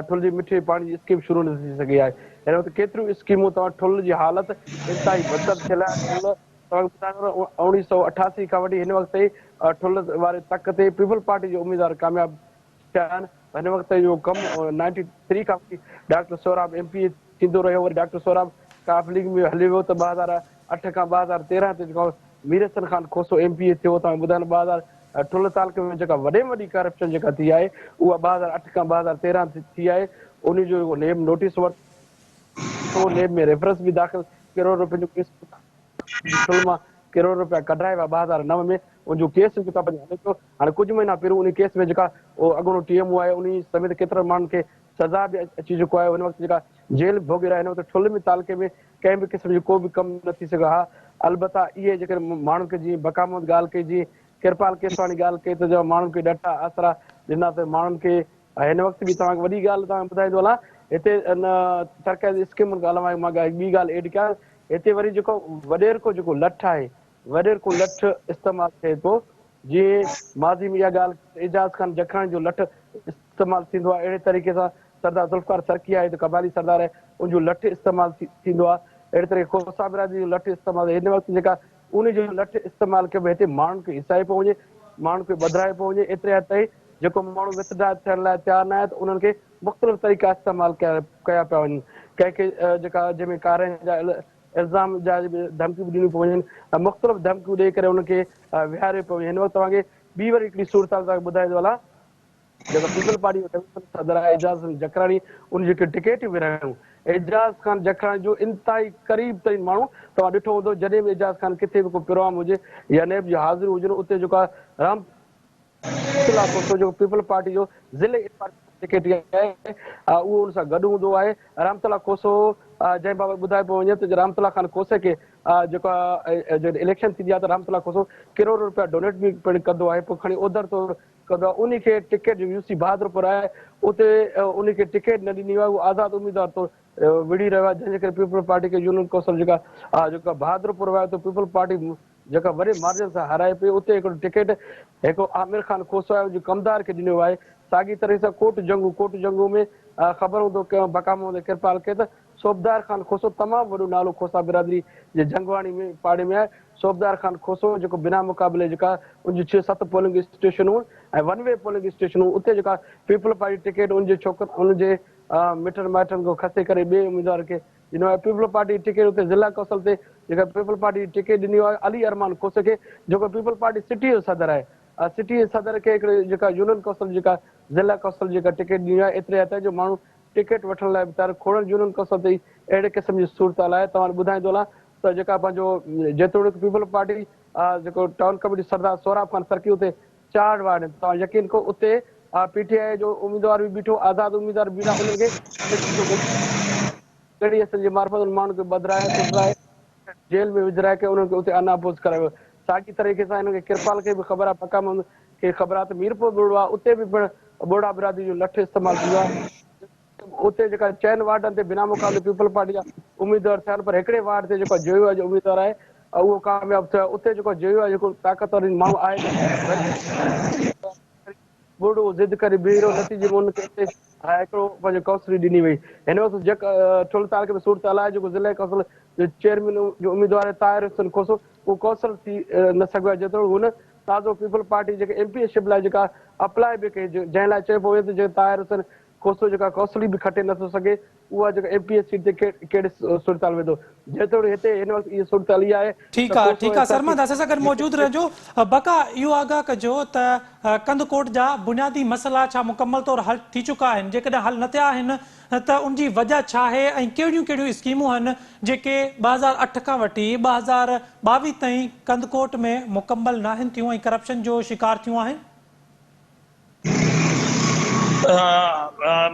ٺل جي مٺي پاڻي جي اسڪيم شروع نه ٿي سگهي آهي هن وقت ڪيتريون اسڪيمون توهان ٺل جي حالت انتهائي بدتر ٿيل آهي ٺل توهان کي ٻڌايان ته 1988 کان وٺي هن وقت تائين ٺل واري تڪ تي پيپلز پارٽي جا اميدوار ڪامياب ٿيا آهن. هن وقت تائين اهو ڪم نائنٽي ٿري کان وٺي doctor Sohrab M P A ٿيندو رهيو وري ڊاڪٽر سهراب قاف ليگ ۾ هليو ويو ته 2008 کان 2013 تي جيڪو Mir Hassan Khan Khoso M P A ٿيو توهان کي ٻڌايان 2000 ٺل تعلقي ۾ جيڪا وڏي ۾ وڏي ڪرپشن جيڪا ٿي آهي اها 2008 کان 2013 ٿي آهي انهي جو جيڪو نيب نوٽيس ورتو نيب ۾ ريفرنس به داخل ڪروڙ روپين جو ڪيس ٺل مان ڪروڙ روپيا ڪڍرائي ويا 2009 ۾ ان جو ڪيس به ڪتاب هلي پيو هاڻي ڪجهه مهينا پهريون ان ڪيس ۾ جيڪا اڳوڻو ٽي ايم او آهي ان سميت ڪيترن ماڻهن کي سزا به اچي چڪو آهي هن وقت جيڪا جيل ڀوڳي رهيا هن وقت ٺل ۾ تعلقي ۾ ڪنهن به قسم جو ڪو به ڪم نه ٿي سگهيو ها البته اهي جيڪڏهن ماڻهن کي جيئن بقا محمد ڳالهه ڪئي جيئن ڪرپال ڪيسواڻي ڳالهه ڪئي ته ماڻهن کي ڏٽا آسرا ڏنا ته ماڻهن کي هن وقت به توهان کي وڏي ڳالهه توهان کي ٻڌائيندو هلان هتي ان سرڪاري اسڪيمن کان علاوه مان هڪ ٻي ڳالهه ايڊ ڪيان هتي وري جيڪو وڏيرڪو جيڪو لٺ آهي وڏيرڪو لٺ استعمال ٿئي ٿو جيئن ماضي ۾ اها ڳالهه اعجاز خان جکراڻي جو لٺ استعمال ٿيندو آهي اهڙي طريقي سان سردار ذوالفقار سرڪي آهي ته قبائلي سردار آهي ان جو لٺ استعمال ٿيندو آهي اهڙي طريقي کوسا برادري جو لٺ استعمال هن وقت جيڪا ان جو لٺ استعمال ڪيو هتي ماڻهن کي هيسايو پيو وڃي ماڻهن کي ٻڌرايو پيو وڃي ايتري حد تائين جيڪو ماڻهو وٿڊرا ٿيڻ لاء تيار ناهي ته انهن کي مختلف طريقا استعمال ڪيا پيا وڃن ڪنهن کي جيڪا جنهن ۾ ڪارين جا الزام جا ڌمڪيون به ڏنيون پيون وڃن ۽ مختلف ڌمڪيون ڏئي ڪري انهن کي ويهاريو پيو وڃي هن وقت توهان کي ٻي وري هڪڙي صورتحال توهان کي ٻڌائيندو هلان جيڪو پيپلز پارٽي جو ڊويزن صدر آهي اعجاز حسين جکراڻي ان جيڪي ٽڪيٽون ورهايون اعجاز خان جکراڻي جو انتهائي قريب ترين ماڻهو توهان ڏٺو هوندو جڏهن به اعجاز خان ڪٿي به ڪو پروگرام هجي يا نيب جون حاضريون هجن اتي جيڪو آهي رحمت الله کوسو جيڪو پيپلز پارٽي جو ضلعي سيڪريٽري آهي اهو ان سان گڏ هوندو آهي. رحمت الله کوسو جنهن بابت ٻڌايو پيو وڃي ته رحمت الله خان کوسي کي جيڪو جڏهن اليڪشن ٿيندي آهي ته رحمت الله کوسو ڪروڙ روپيا ڊونيٽ به پڻ ڪندو آهي پوء کڻي اوڌر طور ڪندو آهي انهي کي ٽڪيٽ جو يو سي بهادرپور آهي اتي انهي کي ٽڪيٽ نه ڏني وئي اهو آزاد اميدوار طور وڙهي رهيو آهي جنهن جي ڪري پيپلز پارٽي کي يونين ڪونسل جيڪا جيڪا بهادرپور آهي اتي پيپلز پارٽي جيڪا وڏي مارجن سان هارائي پئي اتي هڪڙو ٽڪيٽ هڪ عامر خان کوسو آهي ان جي ڪمدار کي ڏنو آهي ساڳي طرح سان ڪوٽ جنگو ڪوٽ جنگو ۾ خبر هوندو بقا محمد ڪرپال کي ته صوبدار خان کوسو تمام وڏو نالو کوسا برادري جي جنگواڻي ۾ پاڙي ۾ آهي صوبدار خان کوسو جيڪو بنا مقابلي جيڪا ان جون ڇهه ست پولنگ اسٽيشنون ۽ ون وي پولنگ اسٽيشنون اتي جيڪا پيپلز پارٽي ٽڪيٽ ان جي ڇوڪر ان جي مٽن مائٽن کان کسي ڪري ٻئي اميدوار کي ڏنو آهي پيپلز پارٽي جي ٽڪيٽ اتي ضلع ڪونسل تي جيڪا پيپلز پارٽي جي ٽڪيٽ ڏني آهي علي ارمان کوسي کي جيڪو پيپلز پارٽي سٽي جو صدر آهي سٽي جي صدر کي هڪڙي جيڪا يونين ڪونسل جيڪا ضلع ڪونسل جيڪا ٽڪيٽ ڏني آهي ايتري حد تائين جو ماڻهو ٽڪيٽ وٺڻ لاء به تيار کوڙن يونين ڪونسل تي اهڙي قسم جي صورتحال آهي توهان ٻڌائيندو هلان ته جيڪا پنهنجو جيتوڻيڪ پيپلز پارٽي جيڪو ٽائون ڪميٽي سردار سهراب خان سرڪي اتي چار وارڊ آهن توهان يقين ڪيو اتي پي ٽي آء جو اميدوار به بيٺو آزاد اميدوار به بيٺا انهن کي ڳڙهي حسن جي معرفت انهن ماڻهن کي ٻڌرائي ٻڌرائي جيل ۾ وجهرائي ڪري انهن کي اتي ان اپوز ڪرايو ويو ساڳي طريقي سان انهن کي ڪرپال کي به خبر آهي بقا محمد کي خبر آهي ته ميرپور ٻرڙو آهي اتي به پڻ ٻرڙا برادري جو لٺ استعمال ٿيندو آهي اتي جيڪا چئن وارڊن تي بنا مقابلي پيپلز پارٽي جا اميدوار ٿيا آهن پر هڪڙي وارڊ تي جيڪو جي يو آء جو اميدوار آهي اهو ڪامياب ٿيو آهي اتي جيڪو جي يو آء جيڪو طاقتور ماڻهو آهي ٻرڙو ضد ڪري بيهي رهيو نتيجي ۾ ان کي اتي هڪڙو پنهنجو ڪائونسلري ڏني وئي هن وقت جيڪ ٺل تعلقي ۾ صورتحال آهي جيڪو ضلعي ڪائونسل جو چيئرمين جو اميدوار آهي طاهر حسين کوسو اهو ڪائونسلر ٿي نه سگهيو آهي جيتوڻيڪ هن تازو پيپلز پارٽي جيڪي ايم پي اي شپ لاء جيڪا اپلاء به ڪئي جنهن لاء چيو پيو وڃي ته جيڪي طاهر حسين کوسو جيڪا ڪائونسلري به کٽي نٿو سگهي اها جيڪا ايم پي اي سيٽ تي ڪهڙي صورتحال ويندو جيتوڻيڪ هتي هن وقت اها صورتحال اها آهي ٺيڪ ته آ کوسو ٺيڪ ۽ آ سرڪي سرمد اسان سان گڏ موجود رهجو بقا اهو آگاهه ڪجو ته ڪنڌڪوٽ جا بنيادي مسئلا ڇا مڪمل طور حل ٿي چڪا آهن جيڪڏهن حل نه ٿيا آهن ته ان جي وجه ڇا آهي ۽ ڪهڙيون ڪهڙيون اسڪيمون آهن جيڪي 2008 کان وٺي 2022 تائين ڪنڌڪوٽ ۾ مڪمل ناهن ٿيون ۽ ڪرپشن جو شڪار ٿيون آهن.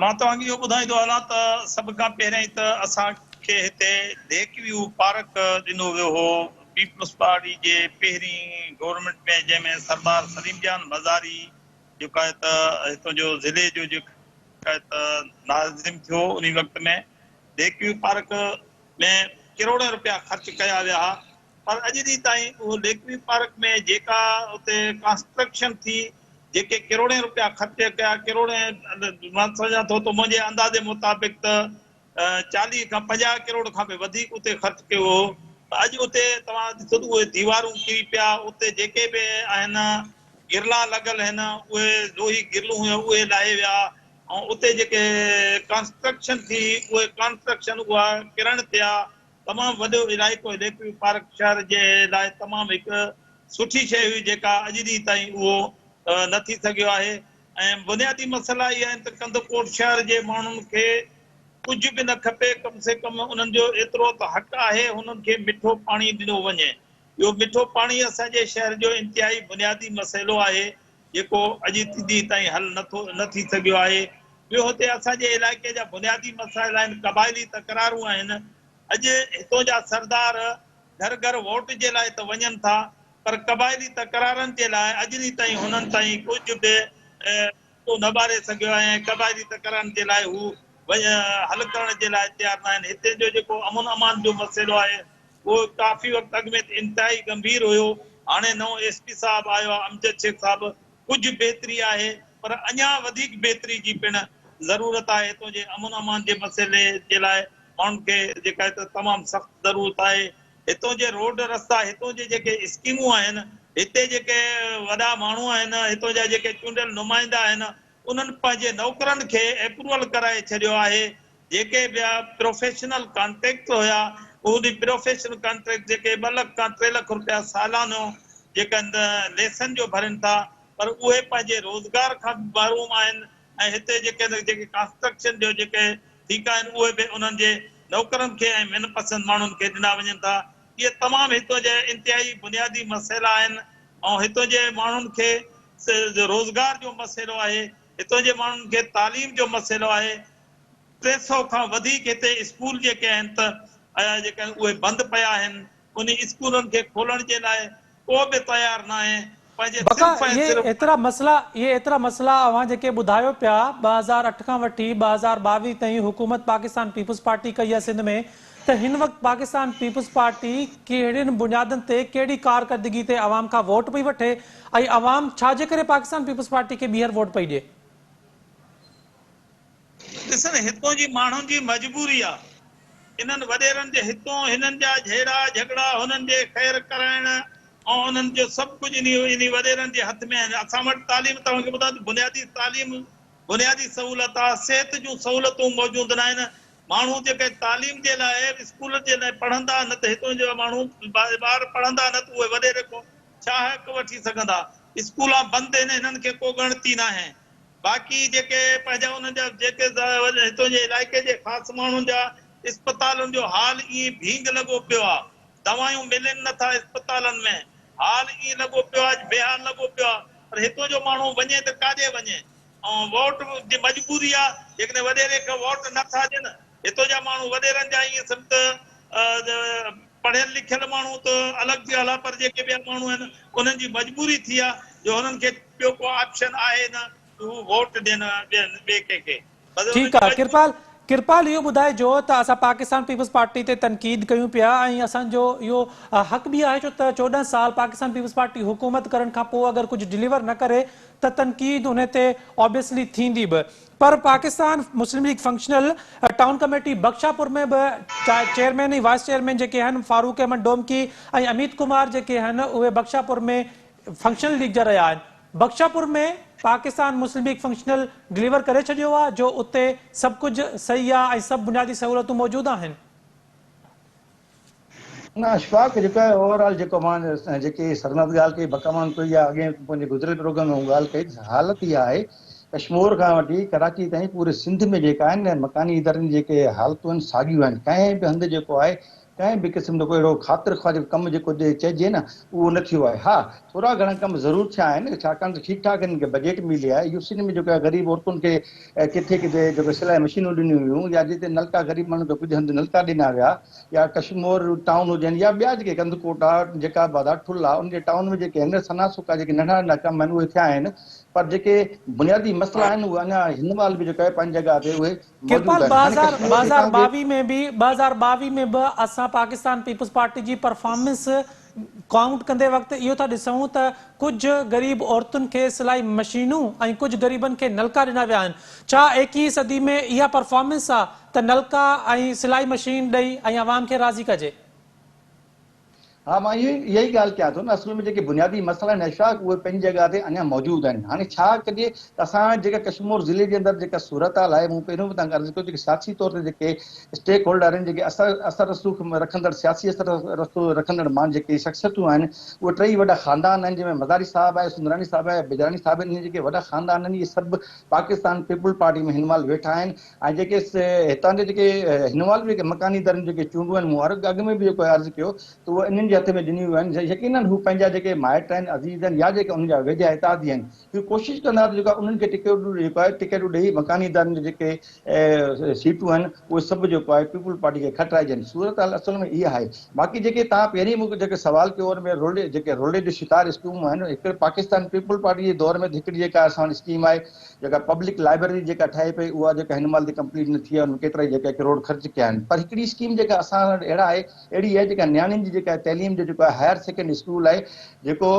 مان توهان کي اهو ٻڌائيندو هلان ته سڀ کان پهريائين ته اسان کي هتي ليڪ ويو پارڪ ڏنو ويو هو پيپلز پارٽي جي پهرين گورنمينٽ ۾ جنهن ۾ سردار سليم جان مزاري جيڪو آهي ته هتان جو ضلعي جو جيڪو آهي ته ناظم ٿيو انهي وقت ۾ ليڪ ويو پارڪ ۾ ڪروڙين روپيا خرچ ڪيا ويا ها پر اڄ ڏينهن تائين اهو ليڪ ويو پارڪ ۾ جيڪا اتي ڪنسٽرڪشن ٿي، جيڪي ڪروڙين روپيا خرچ ڪيا، ڪروڙين مان سمجهان ٿو ته منهنجي اندازي مطابق ته 40 کان 50 ڪروڙ کان به وڌيڪ اتي خرچ ڪيو هو ته اڄ اتي توهان ڏسو ته اهي ديوارون ڪري پيا، اتي جيڪي به آهن گرلا لڳل هن اهي لوهي گرلون هيون اهي لاهي ويا ۽ اتي جيڪي ڪنسٽرڪشن ٿي اهي ڪنسٽرڪشن اها ڪرڻ پيا. تمام وڏو علائقو ليڪ ويو پارڪ شهر جي لاء تمام هڪ سٺي شيء هئي جيڪا اڄ ڏينهن تائين اهو نه ٿي سگهيو آهي ۽ بنيادي مسئلا اهي آهن ته ڪنڌڪوٽ شهر جي ماڻهن کي ڪجهه به نه کپي ڪم سي ڪم انهن جو ايترو ته حق آهي هنن کي مٺو پاڻي ڏنو وڃي اهو مٺو پاڻي اسان جي شهر جو انتهائي بنيادي مسئلو آهي جيڪو اڄ ڏينهن تائين حل نه ٿو نه ٿي سگهيو آهي. ٻيو هتي اسان جي علائقي جا بنيادي مسائل آهن، قبائلي تڪرارون آهن. اڄ هتون جا سردار گهر گهر ووٽ جي لاء ته وڃن ٿا پر قبائلي تڪرارن جي لاء اڄ ڏينهن تائين هنن تائين ڪجهه به ڏيئو نه ٻاري سگهيو آهي ۽ قبائلي تڪرارن جي لاء هو حل ڪرڻ جي لاء تيار ناهن. هتي جو جيڪو امن امان جو مسئلو آهي اهو ڪافي وقت اڳ ۾ ته انتهائي ڳنڀير هيو، هاڻي نئون ايس پي صاحب آيو آهي امجد شيخ صاحب، ڪجهه بهتري آهي پر اڃا وڌيڪ بهتري جي پڻ ضرورت آهي، هتون جي امن امان جي مسئلي جي لاء ماڻهن کي جيڪا هت تمام سخت ضرورت آهي، هتون جي روڊ رستا، هتون جي جيڪي اسڪيمون آهن، هتي جيڪي وڏا ماڻهو آهن، هتون جا جيڪي چونڊيل نمائندا آهن، انهن پنهنجي نوڪرن کي اپروول ڪرائي ڇڏيو آهي، جيڪي ٻيا پروفيشنل ڪانٽريڪٽ هيا اهي پروفيشنل ڪانٽريڪٽ جيڪي ٻه لک کان ٽي لک روپيا سالانو جيڪا ليسن جو ڀرين ٿا پر اهي پنهنجي روزگار کان به محروم آهن ۽ هتي جيڪي جيڪي ڪنسٽرڪشن جو جيڪي ٺيڪا آهن اهي به انهن جي نوڪرن کي ۽ من پسند ماڻهن کي ڏنا وڃن ٿا اهي تمام هتو جا انتهائي بنيادي مسئلا آهن ۽ هتو جي ماڻهن کي روزگار جو مسئلو آهي. هتان جي ماڻهن کي تعليم جو مسئلو آهي. 300 کان وڌيڪ هتي اسڪول جيڪي آهن ته جيڪي آهن اهي بند پيا آهن. انهي اسڪولن کي کولڻ جي لاء ڪو به تيار ناهي. پنهنجي بقا صرف ۽ اهي صرف. ايترا مسئلا اهي ايترا مسئلا اوهان جيڪي ٻڌايو پيا 2008 کان وٺي 2022 تائين حڪومت پاڪستان پيپلز پارٽي ڪئي آهي سنڌ ۾ ته هن وقت پاڪستان پيپلز پارٽي ڪهڙين بنيادن تي ڪهڙي ڪارڪردگي تي عوام کان ووٽ پئي وٺي ۽ عوام ڇا جي ڪري پاڪستان پيپلز پارٽي کي ٻيهر ووٽ پئي ڏئي؟ ڏسن هتون جي ماڻهن جي مجبوري آ. انهن وڏيرن جي هتون هنن جا جهيڙا جهڳڙا هنن جي خير ڪرائڻ ۽ انهن جو سڀ ڪجهه انهي انهي وڏيرن جي هٿ ۾ آهن. اسان وٽ تعليم توهان کي ٻڌايان ته بنيادي تعليم بنيادي سهولت آ صحت جون سهولتون موجود ناهن ماڻهو جيڪي تعليم جي لاء اسڪول جي لاء پڙهندا نه ته هتون جا ماڻهو ٻار پڙهندا نه ته اهي وڏيري کان ڇا حق وٺي سگهندا اسڪولان بند آهن هنن کي ڪو ڳڻتي ناهي. باقي جيڪي پنهنجا انهن جا جيڪي هتون جي علائقي جي خاص ماڻهن جا اسپتالن جو حال ائين ڀينگ لڳو پيو آ دوائيون ملن نه ٿا اسپتالن ۾ حال ائين لڳو پيو آ بيحال لڳو پيو آ پر هتون جو ماڻهو وڃي ته ڪاڏي وڃي ۽ ووٽ جي مجبوري آ جيڪڏهن وڏيري کي ووٽ نه ٿا ڏين هتون جا ماڻهو وڏيرن جا ائين سمجهه ته پڙهيل لکيل ماڻهو ته الڳ ڳالهه آ پر جيڪي ٻيا ماڻهو آهن انهن جي مجبوري ٿي آ جو هنن کي ٻيو ڪو آپشن آهي نه ته هو ووٽ ڏين ٻين ٻئي ڪنهن کي بس انهن ٺيڪ جي آ مجبوري. ڪرپال ڪرپال اهو ٻڌائجو ته اسان پاڪستان پيپلز پارٽي تي تنقيد ڪيون پيا ۽ اسان جو اهو حق به آهي ڇو ته 14 سال پاڪستان پيپلز پارٽي حڪومت ڪرڻ کان پوء اگر ڪجهه ڊليور نه ڪري ته تنقيد انهي تي آبويسلي ٿيندي به پر Pakistan Muslim League functional town committee Bakhshapur ۾ به چيئرمين ۽ وائيس چيئرمين جيڪي آهن فاروق احمد ڊومڪي ۽ اميت ڪمار جيڪي آهن اهي بخشاپور ۾ فنڪشنل ليگ جا رهيا آهن Bakhshapur ۾ Pakistan Muslim league functional deliver ڪري ڇڏيو آهي جو اتي سڀ ڪجهه صحيح آهي ۽ سڀ بنيادي سهولتون موجود آهن. نه اشفاق جيڪو آهي اوور آل جيڪو مان جيڪي سرمد ڳالهه ڪئي بقامان ڪئي يا اڳئين پنهنجي گذريل پروگرام ۾ مون ڳالهه ڪئي ته حالت اها آهي ڪشمور کان وٺي ڪراچي تائين پوري سنڌ ۾ جيڪا آهن نه مڪاني ادارن جي جيڪي حالتون آهن ساڳيون آهن ڪنهن به هنڌ جيڪو آهي ڪنهن به قسم جو ڪو اهڙو خاطر خواهه جيڪو ڪم جيڪو چئجي نه اهو نه ٿيو آهي ها ٿورا گهڻا ڪم ضرور ٿيا آهن ڇاڪاڻ ته ٺيڪ ٺاڪ هنن کي بجيٽ ملي آهي يو سين ۾ جيڪو آهي غريب عورتن کي ڪٿي ڪٿي جيڪو سلائي مشينون ڏنيون ويون يا جتي نلڪا غريب ماڻهن کي ڪجهه هنڌ نلڪا ڏنا ويا يا ڪشمور ٽائون هجن يا ٻيا جيڪي ڪنڌڪوٽ آ جيڪا آباد آ ٺل آ ان جي ٽائون ۾ جيڪي آهن سنا سڪا جيڪي ننڍا ننڍا ڪم آهن اهي ٿيا آهن پر جيڪي بنيادي مسئلا آهن اهي اڃا هن مهل به جيڪو آهي پنهنجي جڳهه تي اهي ڪرپال موجود آهن هاڻي ڪشمور هتان جي 2022 ۾ به 2022 ۾ به اسان پاڪستان پيپلز پارٽي جي پرفارمنس ڪائونٽ ڪندي وقت اهو ٿا ڏسون ته ڪجهه غريب عورتن کي سلائي مشينون ۽ ڪجهه غريبن کي نلڪا ڏنا ويا آهن. ڇا ايڪيهين صدي ۾ اها پرفارمنس آ ته نلڪا ۽ سلائي مشين ڏئي ۽ عوام کي راضي ڪجي؟ ها مان اهو ئي اها ئي ڳالهه ڪيان ٿو نه اصل ۾ جيڪي بنيادي مسئلا آهن اشفاق اهي پنهنجي جڳهه تي اڃا موجود آهن هاڻي ڇا ڪجي ته اسان جيڪا ڪشمور ضلعي جي اندر جيڪا صورتحال آهي مون پهريون به توهان کي عرض ڪيو جيڪي سياسي طور تي جيڪي اسٽيڪ هولڊر آهن جيڪي اثر اثر رسوخ رکندڙ سياسي اثر رسوخ رکندڙ مان جيڪي شخصيتون آهن اهي ٽئي وڏا خاندان آهن جنهن ۾ مزاري صاحب آهي سندراڻي صاحب آهي بجراڻي صاحب آهن اهي جيڪي وڏا خاندان آهن اهي سڀ پاڪستان پيپلز پارٽي ۾ هن مهل ويٺا آهن ۽ جيڪي هتان جا جيڪي هن مهل به جيڪي مڪاني ادارن جون جيڪي چونڊون آهن مون اڳ ۾ به جيڪو عرض ڪيو ته اهي انهن جي هٿ ۾ ڏنيون ويون آهن يقينن هو پنهنجا جيڪي مائٽ آهن عزيز آهن يا جيڪي انهن جا ويجها اتحادي آهن اهي ڪوشش ڪندا ته جيڪو انهن کي ٽڪيٽون جيڪو آهي ٽڪيٽون ڏئي مڪاني ادارن جون جيڪي سيٽون آهن اهي سڀ جيڪو آهي پيپلز پارٽي کي کٽرائجن صورتحال اصل ۾ اها آهي باقي جيڪي توهان پهرين مون کي جيڪي سوال ڪيو ان ۾ رولي جيڪي رولي جو شڪار اسڪيمون آهن هڪ پاڪستان پيپلز پارٽي جي دور ۾ هڪڙي جيڪا اسان وٽ اسڪيم آهي جيڪا پبلڪ لائبريري جيڪا ٺهي پئي اها جيڪا هن مهل تائين ڪمپليٽ نه ٿي آهي ان ۾ ڪيترائي جيڪا ڪروڙ خرچ ڪيا آهن پر هڪڙي اسڪيم جيڪا اسان وٽ اهڙا آهي اهڙي آهي جيڪا نياڻين جي جيڪا تعليم جو جيڪو هائر سيڪنڊري اسڪول آهي جيڪو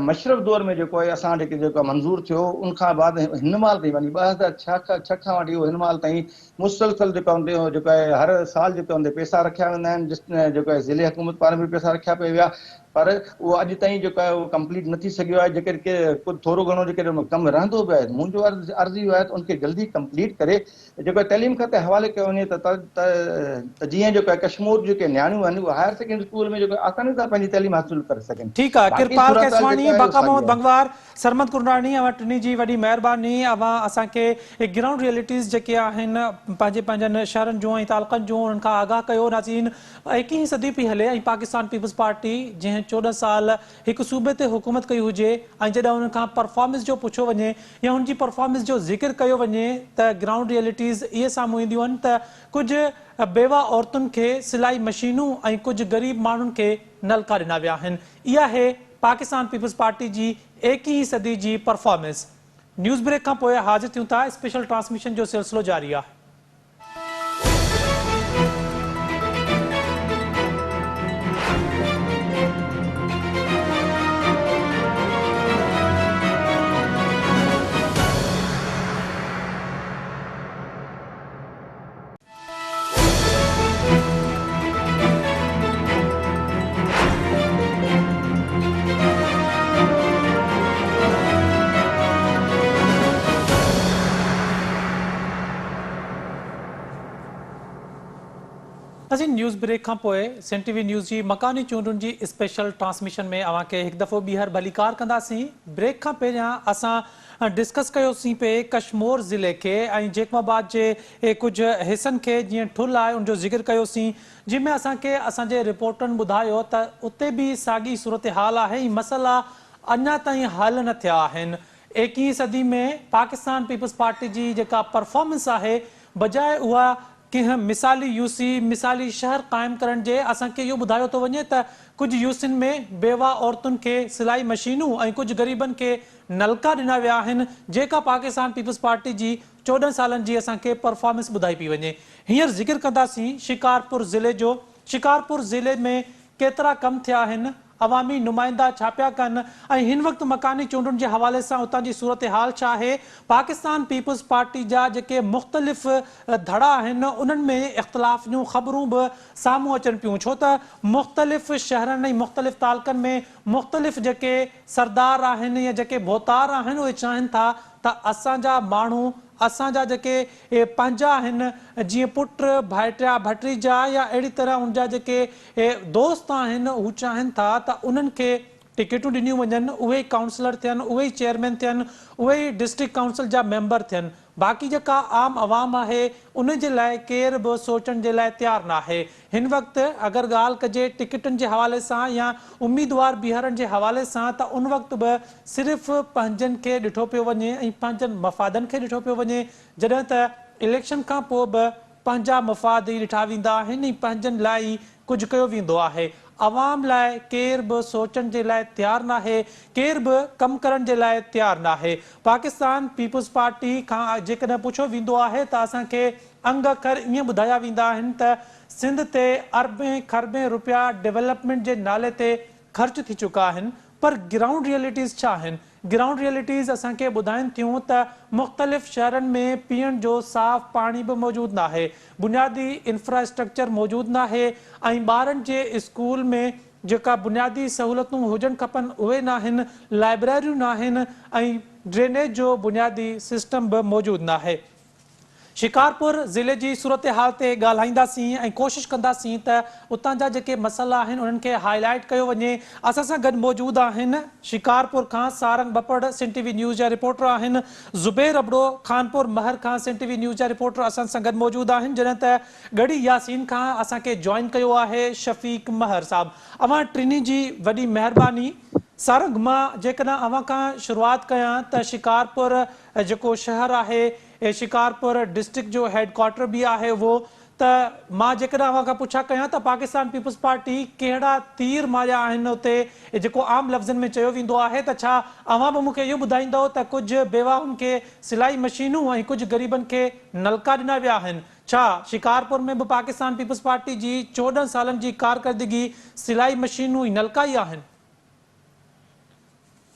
مشرف دور ۾ جيڪو آهي اسان وٽ جيڪو منظور ٿيو ان کان بعد هن مهل تائين يعني 2006 کان وٺي هن مهل تائين مسلسل جيڪو ان تي جيڪو آهي هر سال جيڪو ان تي پيسا رکيا ويندا آهن جس جيڪو آهي ضلعي حڪومت پاران به پيسا رکيا پئي ويا پر اهو اڄ تائين جيڪو آهي اهو ڪمپليٽ نه ٿي سگهيو آهي جيڪڏهن ڪي ڪجهه ٿورو گهڻو جيڪڏهن ان ۾ ڪم رهندو به آهي منهنجو عرض عرض اهو آهي ته ان کي جلدي ڪمپليٽ ڪري جيڪو آهي تعليم کاتي حوالي ڪيو وڃي ته ته جيئن جيڪو آهي ڪشمور جون جيڪي نياڻيون آهن اهي هائر سيڪنڊري اسڪول ۾ جيڪو آساني سان پنهنجي تعليم حاصل ڪري سگهن. ٺيڪ آ باقي ڪرپال صورتحال ڪيسواڻي، جيڪا آهي اهو بقا ساڳي محمد آهي. بنگوار، سرمد ڪرناڻي اوهان ٽنهي جي وڏي مهرباني اوهان اسان کي گرائونڊ ريئلٽيز جيڪي آهن پنهنجي پنهنجن شهرن جون ۽ تعلقن جون انهن کان آگاهه ڪيو ناظرين ايڪيهين صدي پئي هلي ۽ پاڪستان پيپلز پارٽي جنهن. 14 سال هڪ صوبي تي حڪومت ڪئي هجي ۽ جڏهن انهن کان پرفارمنس جو پڇيو وڃي يا هن جي پرفارمنس جو ذڪر ڪيو وڃي ته گرائونڊ ريئلٽيز اهي سامهون اينديون آهن ته ڪجهه بيوه عورتن کي سلائي مشينون ۽ ڪجهه غريب ماڻهن کي نلڪا ڏنا ويا آهن. اها آهي پاڪستان پيپلز پارٽي جي ايڪيهين صدي جي پرفارمنس. نيوز بريڪ کان پوء حاضر ٿيون ٿا اسپيشل ٽرانسميشن جو سلسلو جاري آهي. ناظرين نيوز بريڪ کان پوء سنڌ ٽي وي نيوز جي مڪاني چونڊن جي اسپيشل ٽرانسميشن ۾ اوهان کي هڪ دفعو ٻيهر ڀليڪار ڪنداسين. بريڪ کان پهريان اسان ڊسڪس ڪيوسين پئي ڪشمور ضلعي کي ۽ جيڪب آباد جي ڪجهه حصن کي جيئن ٺل آهي ان جو ذڪر ڪيوسين جنهن ۾ اسان کي اسان جي رپورٽرن ٻڌايو ته اتي به ساڳي صورتحال آهي ۽ مسئلا اڃا تائين حل نه ٿيا آهن. ايڪيهين صدي ۾ پاڪستان پيپلز پارٽي جي جيڪا پرفارمنس آهي بجاء اها ڪنهن مثالي يوسي، مثالي شهر قائم ڪرڻ جي اسان کي اهو ٻڌايو ٿو وڃي ته ڪجهه يوسين ۾ بيوه عورتن کي سلائي مشينون ۽ ڪجهه غريبن کي نلڪا ڏنا ويا آهن جيڪا پاڪستان پيپلز پارٽي جي 14 سالن جي اسان کي پرفارمنس ٻڌائي پئي وڃي. هينئر ذڪر ڪنداسين شڪارپور ضلعي جو، شڪارپور ضلعي ۾ ڪيترا ڪم ٿيا آهن، عوامي نمائندا ڇا پيا ڪن ۽ هن وقت مڪاني چونڊن جي حوالي سان اتان جي صورتحال ڇا آهي، پاڪستان پيپلز پارٽي جا جيڪي مختلف ڌڙا آهن انهن ۾ اختلاف جون خبرون به سامهون اچن پيون ڇو ته مختلف شهرن ۽ مختلف تعلقن ۾ مختلف جيڪي سردار آهن يا جيڪي ڀوتار آهن اهي چاهين ٿا ته اسان جا ماڻهو اسان جا جيڪي پنهنجا آهن جيئن پٽ، ڀائٽيا، ڀٽريجا يا اهڙي طرح ان جا جيڪي دوست آهن هو چاهين ٿا ته انهن کي ٽڪيٽون ڏنيون وڃن، اهي ئي ڪائونسلر ٿين، اهي ئي چيئرمين ٿين، اهي ئي ڊسٽرڪٽ ڪائونسل جا ميمبر ٿين. باقي جيڪا عام عوام آهي ان جي لاء ڪير به سوچڻ جي لاء تيار ناهي. هن وقت اگر ڳالهه ڪجي ٽڪيٽن جي حوالي سان يا اميدوار بيهارڻ جي حوالي سان ته ان وقت به صرف پنهنجن کي ڏٺو پيو وڃي ۽ پنهنجن مفادن کي ڏٺو پيو وڃي جڏهن ته اليڪشن کان پوء به پنهنجا مفاد ئي ڏٺا ويندا آهن ۽ پنهنجن لاء ئي ڪجهه ڪيو ويندو آهي. عوام لاء ڪير به سوچڻ جي لاء تيار ناهي، ڪير به ڪم ڪرڻ جي لاء تيار ناهي. پاڪستان پيپلز پارٽي کان جيڪڏهن پڇيو ويندو آهي ته اسان کي انگ اکر ائين ٻڌايا ويندا آهن ته سنڌ تي اربين کربين روپيا ڊولپمينٽ جي نالي تي خرچ ٿي چڪا آهن پر گرائونڊ ريئلٽيز ڇا آهن؟ گرائونڊ ريئلٽيز اسان کي ٻڌائين ٿيون ته مختلف شهرن ۾ پيئڻ جو صاف پاڻي به موجود ناهي، بنيادي انفراسٽرڪچر موجود ناهي ۽ ٻارن جي اسڪول ۾ جيڪا بنيادي سهولتون هجڻ کپن اهي ناهن، لائبريريون ناهن ۽ ڊرينيج جو بنيادي سسٽم به موجود ناهي. شڪارپور ضلعي جي صورتحال تي ڳالهائينداسين ۽ ڪوشش ڪنداسين ته اتان جا جيڪي مسئلا آهن انهن کي هائي لائيٽ ڪيو وڃي. اسان سان گڏ موجود آهن شڪارپور کان Sarang Bappar Sindh T V news جا رپورٽر آهن، زبير ابڙو خانپور مهر کان سنڌ ٽي وي نيوز جا رپورٽر اسان سان گڏ موجود آهن جڏهن ته ڳڙهي ياسين کان اسان کي جوائن ڪيو آهي شفيق مهر صاحب. اوهان ٽنهي جي وڏي مهرباني. سارنگ مان جيڪڏهن اوهان کان شروعات ڪيان ته شڪارپور جيڪو شهر آهي شڪارپور ڊسٽرڪٽ جو هيڊ ڪوارٽر به آهي اهو ته مان جيڪڏهن اوهان کان پڇا ڪيان ته پاڪستان پيپلز پارٽي ڪهڙا تير ماريا آهن اتي جيڪو عام لفظن ۾ چيو ويندو آهي ته ڇا اوهان به مون کي اهو ٻڌائيندؤ ته ڪجهه بيواهن کي سلائي مشينون ۽ ڪجهه غريبن کي نلڪا ڏنا ويا آهن ڇا شڪارپور ۾ به پاڪستان پيپلز پارٽي جي 14 سالن جي ڪارڪردگي سلائي مشينون ۽ نلڪا ئي آهن؟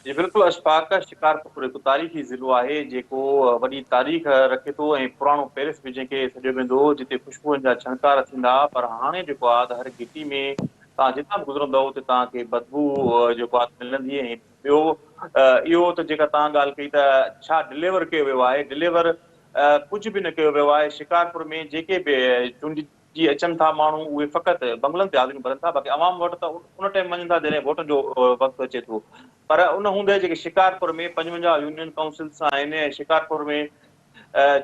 جي بلڪل اشفاق، شڪارپور هڪ تاريخي ضلعو آهي جيڪو وڏي تاريخ رکي ٿو ۽ پراڻو پيرس به جنهن کي سڏيو ويندو هو جتي خوشبوئن جا ڇڻڪار ٿيندا ها پر هاڻي جيڪو آهي ته هر گهٽي ۾ توهان جتان به گذرندؤ اتي توهان کي بدبوء جيڪو آهي ملندي ۽ ٻيو اهو ته جيڪا توهان ڳالهه ڪئي ته ڇا ڊليور ڪيو ويو آهي ڊليور ڪجهه به نه ڪيو ويو آهي شڪارپور ۾ جيڪي به چونڊجي جي اچن ٿا ماڻهو اهي فقط بنگلن تي حاضريون ڀرن ٿا باقي عوام وٽ ته ان ٽائيم وڃن ٿا جڏهن ووٽن جو وقت اچي ٿو پر ان هوندي جيڪي شڪارپور ۾ 55 يونين ڪائونسلز آهن ۽ شڪارپور ۾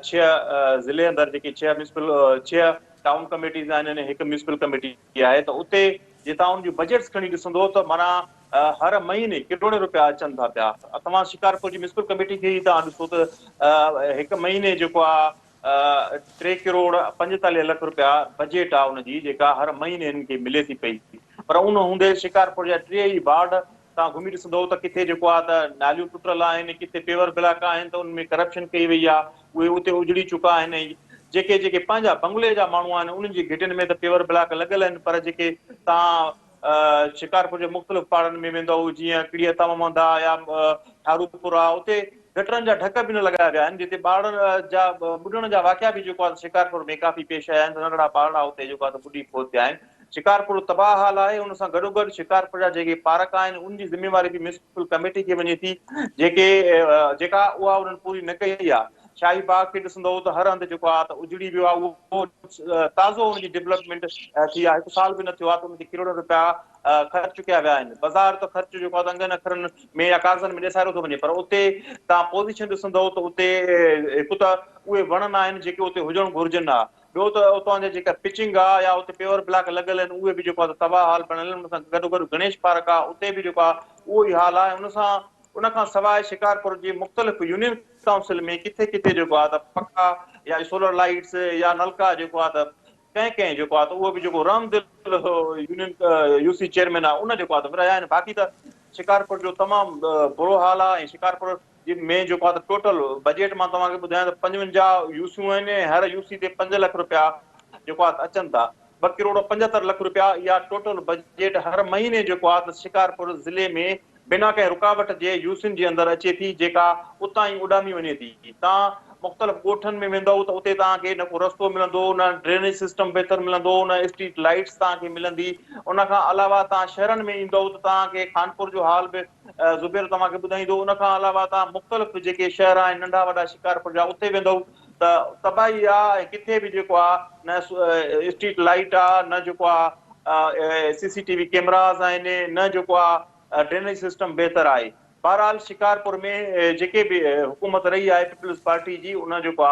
ڇهه ضلعي اندر جيڪي ڇهه ميونسپل ڇهه ٽائون ڪميٽيز آهن ۽ هڪ ميونسپل ڪميٽي آهي ته اتي جي توهان ان جون بجيٽس کڻي ڏسندو ته معنيٰ هر مهيني ڪروڙين روپيا اچن ٿا پيا. توهان شڪارپور جي ميونسپل ڪميٽي کي ئي توهان ڏسو ته هڪ مهيني جيڪو آ ٽي ڪروڙ 45 لک روپيا بجيٽ آ ان جي جيڪا هر مهيني هنن کي ملي ٿي پئي پر ان هوندي شڪارپور جا ٽي ئي وارڊ توهان گهمي ڏسندو ته ڪٿي جيڪو آ ته ناليون ٽٽل آهن ڪٿي پيور بلاڪ آهن ته انهن ۾ ڪرپشن ڪئي وئي آ اهي اتي اجڙي چڪا آهن ۽ جيڪي جيڪي پنهنجا بنگلي جا ماڻهو آهن انهن جي گهٽين ۾ ته پيور بلاڪ لڳل آهن پر جيڪي توهان شڪارپور جي مختلف پاڙن ۾ ويندؤ جيئن ڪڙي عطا محمد آ يا ٺاروپور آ اتي گٽرن جا ڍڪ به نه لڳايا ويا آهن جتي ٻارڙن جا ٻڏڻ جا واقعا به جيڪو آ شڪارپور ۾ ڪافي پيش آيا آهن ته ننڍڙا ٻارڙا اتي جيڪو آ ته ٻڏي فوت ٿيا آهن. شڪارپور تباهه حال آهي ان سان گڏوگڏ شڪارپور جا جيڪي پارڪ آهن ان جي ذميواري به ميونسپل ڪميٽي کي وڃي ٿي جيڪي جيڪا اها انهن پوري نه ڪئي آهي شاهي باغ کي ڏسندو ته هر هنڌ جيڪو آهي ته اجڙي ويو آهي اهو تازو ان جي ڊولپمينٽ ٿي آهي هڪ سال به نه ٿيو آهي ته ان تي ڪروڙين روپيا خرچ ڪيا ويا آهن بظاهر ته خرچ جيڪو آهي ته انگن اکرن ۾ يا ڪاغذن ۾ ڏيساريو ٿو وڃي پر اتي توهان پوزيشن ڏسندو ته اتي هڪ ته اهي وڻ نه آهن جيڪي اتي هجڻ گهرجن ها ٻيو ته اتان جي جيڪا پچنگ آ يا اتي پيور بلاڪ لڳل آهن اهي به جيڪو آ ته تباهه حال بڻيل آهن ان سان گڏوگڏ گڻيش پارڪ آ اتي به جيڪو آ اهو ئي حال آ ۽ ان سان ان کان سواء شڪارپور جي مختلف يونين ڪائونسل ۾ ڪٿي ڪٿي جيڪو آ ته پکا يا سولر لائيٽس يا نلڪا جيڪو آ ته ڪنهن ڪنهن جيڪو آ ته اهو به جيڪو رحم دل يونين يو سي چيئرمين آ ان جيڪو آ ته ورهايا آهن باقي ته شڪارپور جو تمام برو حال آ ۽ شڪارپور جي ۾ جيڪو آهي ته ٽوٽل بجيٽ مان توهان کي ٻڌايان ته 55 يو سيون آهن ۽ هر يو سي تي 5 لک رپيا جيڪو آهي ته اچن ٿا 2 ڪروڙ 75 لک رپيا اها ٽوٽل بجيٽ هر مهيني جيڪو آهي ته شڪارپور ضلعي ۾ بنا ڪنهن رڪاوٽ جي يو سين جي اندر اچي ٿي جيڪا اتان ئي اڏامي وڃي ٿي توهان مختلف ڳوٺن ۾ ويندؤ ته اتي توهان کي نه ڪو رستو ملندو نه ڊرينيج سسٽم بهتر ملندو نه اسٽريٽ لائيٽس توهان کي ملندي ان کان علاوه توهان شهرن ۾ ايندؤ ته توهان کي خانپور جو حال به زبير توهان کي ٻڌائيندو ان کان علاوه توهان مختلف جيڪي شهر آهن ننڍا وڏا شڪارپور جا اتي ويندؤ ته تباهي آ ۽ ڪٿي به جيڪو آ نه اسٽريٽ لائيٽ آ نه جيڪو آ سي سي ٽي وي ڪيمراز آهن نه جيڪو آ ڊرينيج سسٽم بهتر آهي بهرحال شڪارپور ۾ جيڪي به حڪومت رهي آهي پيپلز پارٽي جي ان جيڪو آ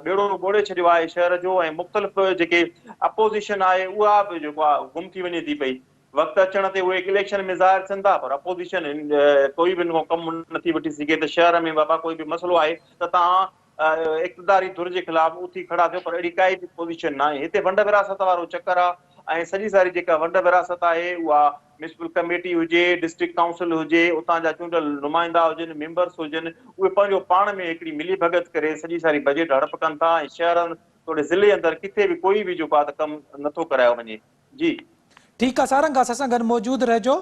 ٻيڙو ٻوڙي ڇڏيو آهي شهر جو ۽ مختلف جيڪي اپوزيشن آهي اها به جيڪو آ گم ٿي وڃي ٿي پئي وقت اچڻ تي اهي اليڪشن ۾ ظاهر ٿين ٿا پر اپوزيشن ڪوئي به ان کان ڪم نٿي وٺي سگهي ته شهر ۾ بابا ڪوئي به مسئلو آهي ته توهان اقتداري ڌر جي خلاف اٿي کڙا ٿيو پر اهڙي ڪائي به پوزيشن ناهي هتي ونڊ وراثت وارو چڪر آهي ۽ سڄي ساري جيڪا ونڊ وراثت آهي اها ميونسپل ڪميٽي هجي ڊسٽرڪٽ ڪائونسل هجي اتان جا چونڊيل نمائندا هجن ميمبرس هجن اهي پنهنجو پاڻ ۾ هڪڙي ملي ڀڳت ڪري سڄي ساري بجيٽ هڙپ ڪن ٿا ۽ شهرن توڙي ضلعي اندر ڪٿي به ڪوئي به جيڪو آهي ته ڪم نٿو ڪرايو وڃي جي. ٺيڪ آ سارنگ اسان سان گڏ موجود رهجو.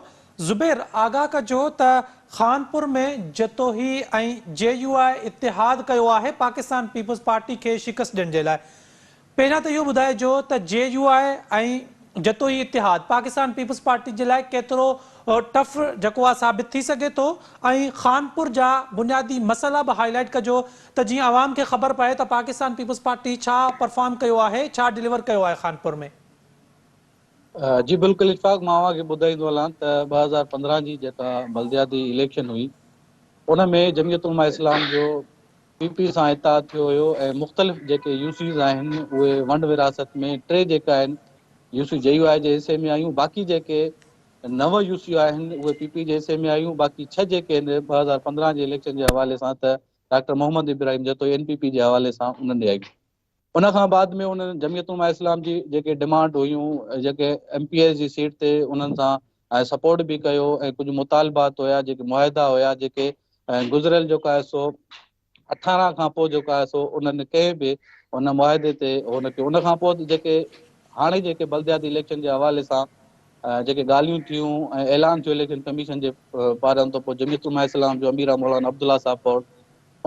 زبير آگاهه ڪجو ته خانپور ۾ جتوهي ۽ جي يو آء اتحاد ڪيو آهي پاڪستان پيپلز پارٽي کي شڪست ڏيڻ جي لاء. پهريان ته اهو ٻڌائجو ته جي يو آء ۽ جتوئي اتحاد پاڪستان پيپلز پارٽي جي لاء ڪيترو ٽف جيڪو آ ثابت ٿي سگهي ٿو ۽ خانپور جا بنيادي مسئلا به هائي لائيٽ ڪجو ته جيئن عوام کي خبر پئي ته پاڪستان پيپلز پارٽي ڇا پرفارم ڪيو آهي ڇا ڊليور ڪيو آهي خانپور ۾. جي بلڪل اشفاق مان اوهان کي ٻڌائيندو هلان ته 2015 جي جيڪا بلدياتي اليڪشن هئي ان ۾ جمعيت علماء اسلام جو پي پي سان اتحاد ٿيو هيو ۽ مختلف جيڪي يو سيز آهن اهي ونڊ ورهاست ۾ ٽي جيڪا آهن يو سي جي يو آء جي حصي ۾ آيون باقي جيڪي نو يو سي آهن اهي پي پي جي حصي ۾ آيون باقي ڇهه جيڪي آهن 2015 جي اليڪشن جي حوالي سان ته doctor Muhammad Ibrahim Jatoi N P P جي حوالي سان انهن ڏي آيون. ان کان بعد ۾ انهن جمعيت علماء اسلام جي جيڪي ڊمانڊ هيون جيڪي ايم پي ايز جي سيٽ تي انهن سان سپورٽ به ڪيو ۽ ڪجهه مطالبات هيا جيڪي معاهدا هيا جيڪي گذريل جيڪو آهي سو 18 کان پوء جيڪو آهي سو انهن ڪنهن به ان معاهدي تي هو نه ڪيو ان کان پوء جيڪي هاڻي جيڪي بلدياتي اليڪشن جي حوالي سان جيڪي ڳالهيون ٿيون ۽ اعلان ٿيو اليڪشن ڪميشن جي پاران ته پوء جمعيت علماء اسلام جو امير مولانا عبدالله صاحب پوڙ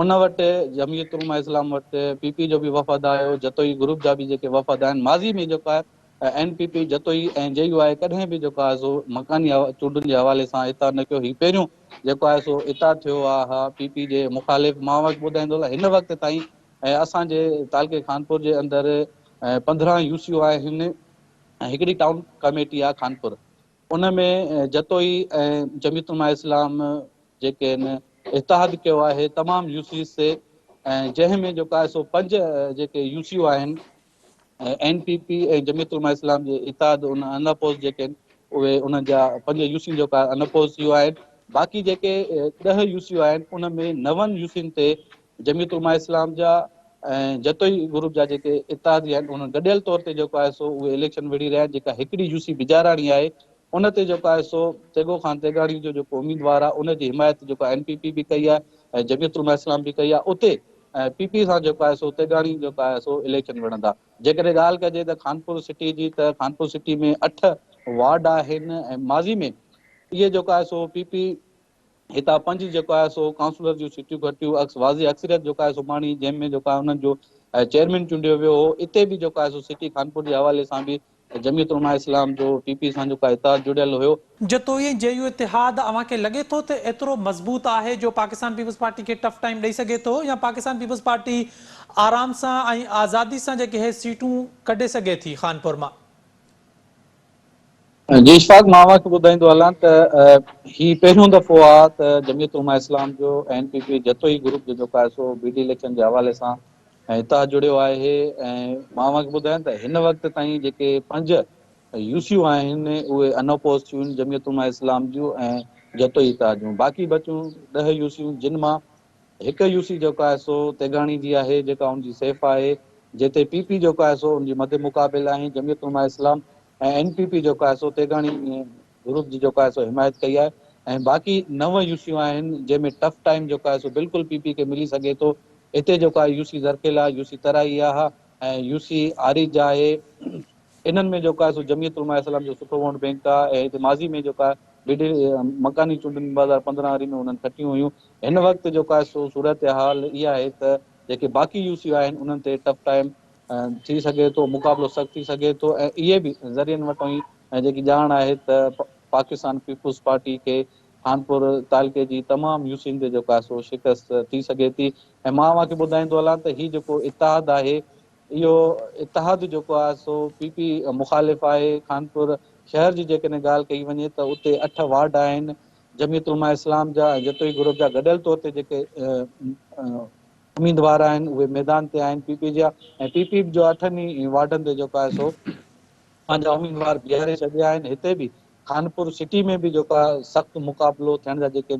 ان وٽ جمعيت علماء اسلام وٽ پي پي جو به وفد آيو، جتوئي گروپ جا به جيڪي وفد آهن، ماضي ۾ جيڪو آهي N P P, Jatoi ۽ J U آء ڪڏهن به جيڪو آهي سو مڪاني چونڊن جي حوالي سان اتحاد نه ڪيو، هي پهريون جيڪو آهي سو اتحاد ٿيو آهي پي پي جي مخالف. مان اوهان کي ٻڌائيندو هلان هن وقت تائين اسان جي تعلقي خانپور جي اندر 15 يو سي او آهن ۽ هڪڙي ٽائون ڪميٽي آهي خانپور ان ۾ جتوئي ۽ جمعيت علماء اسلام جيڪي آهن اتحاد ڪيو آهي تمام يو سيز تي ۽ جنهن ۾ جيڪو آهي سو پنج جيڪي يو سي او آهن N P P ۽ Jamiat Ulema Islam جي اتحاد ان ان اپوز جيڪي آهن اهي انهن جا پنج يو سيون جيڪو آهي ان اپوز ٿي ويا آهن باقي جيڪي ڏهه يو سيون آهن ان ۾ نون يو سين تي جمعيت علماء اسلام جا ۽ جتوئي گروپ جا جيڪي اتحادي آهن انهن گڏيل طور تي جيڪو آهي سو اهي اليڪشن وڙهي رهيا آهن جيڪا هڪڙي يو سي بجاراڻي آهي ان تي جيڪو آهي سو تيغو خان تيغاڻي جو جيڪو اميدوار آهي ان جي حمايت جيڪو اين پي پي به ڪئي آهي ۽ جمعيت علماء اسلام به ڪئي آهي اتي پي پي سان جيڪو آهي سو تيغاڻي جيڪو آهي سو اليڪشن وڙهندا. جيڪڏهن ڳالهه ڪجي ته خانپور سٽي جي ته خانپور سٽي ۾ اٺ وارڊ آهن ۽ ماضي ۾ اهي جيڪو آهي سو پي پي هتان پنج جيڪو آهي سو ڪائونسلر جون سيٽيون کٽيون عڪس واضح اڪثريت جيڪو آهي سو ماڻي جنهن ۾ جيڪو آهي انهن جو چيئرمين چونڊيو ويو هو اتي به جيڪو آهي سو سٽي خانپور جي حوالي سان به جمعيت علماء اسلام جو پي پي سان جيڪو آهي اتحاد جڙيل هيو. جتوئي ۽ جي يو اتحاد اوهان کي لڳي ٿو ته ايترو مضبوط آهي جو پاڪستان پيپلز پارٽي کي ٽف ٽائيم ڏئي سگهي ٿو يا پاڪستان پيپلز پارٽي آرام سان ۽ آزادي سان جيڪي هي سيٽون ڪڍي سگهي ٿي خانپور مان؟ جي اشفاق مان اوهان کي ٻڌائيندو هلان ته هي پهريون دفعو آهي ته جمعيت علماء اسلام جو ۽ N P P Jatoi group جو جيڪو آهي سو بي ڊي اليڪشن جي حوالي سان اتحاد جڙيو آهي ۽ مان اوهان کي ٻڌايان ته هن وقت تائين جيڪي پنج يو سيون آهن اهي ان اپوز ٿيون آهن جمعيت علماء اسلام جون ۽ جتوئي اتحاد جون باقي بچيون ڏهه يو سيون جن مان هڪ يو سي جيڪو آهي سو تيغاڻي جي آهي جيڪا ان جي سيف آهي جتي پي پي جيڪو آهي سو ان جي مد مقابل آهي Jamiat Ulema Islam ۽ N P P جيڪو آهي سو تيغاڻي گروپ جي جيڪو آهي سو حمايت ڪئي آهي ۽ باقي نو يو سيون آهن جنهن ۾ ٽف ٽائيم جيڪو آهي سو بلڪل پي پي کي ملي سگهي ٿو اتي جيڪو آهي يو سي زرخيل آهي يو سي ترائي آهي ۽ يو سي آريج آهي انهن ۾ جيڪو آهي سو جمعيت علماء اسلام جو سٺو ووٽ بينڪ آهي ۽ هتي ماضي ۾ جيڪو آهي بي ڊي مڪاني چونڊن 2015 واري ۾ انهن کٽيون هيون هن وقت جيڪو آهي سو صورتحال اها آهي ته جيڪي باقي يو سي آهن انهن تي ٽف ٽائيم ٿي سگهي ٿو مقابلو سخت ٿي سگهي ٿو ۽ اهي به ذريعن وٽان ئي جيڪي ڄاڻ آهي ته پاڪستان پيپلز پارٽي کي خانپور تعلقي جي تمام يو سين تي جيڪو آهي سو شڪست ٿي سگهي ٿي ۽ مان اوهان کي ٻڌائيندو هلان ته هي جيڪو اتحاد آهي اهو اتحاد جيڪو آهي سو پي پي مخالف آهي، خانپور شهر جي جيڪڏهن ڳالهه ڪئي وڃي ته اتي اٺ وارڊ آهن، جمعيت علماء اسلام جا ۽ جتوئي گروپ جا گڏيل طور تي جيڪي اميدوار آهن اهي ميدان تي آهن پي پي جا ۽ پي پي جو اٺن ئي وارڊن تي جيڪو آهي سو پنهنجا اميدوار بيهاري ڇڏيا آهن، هتي به خانپور سٽي ۾ به جيڪو آهي سخت مقابلو ٿيڻ جا جيڪي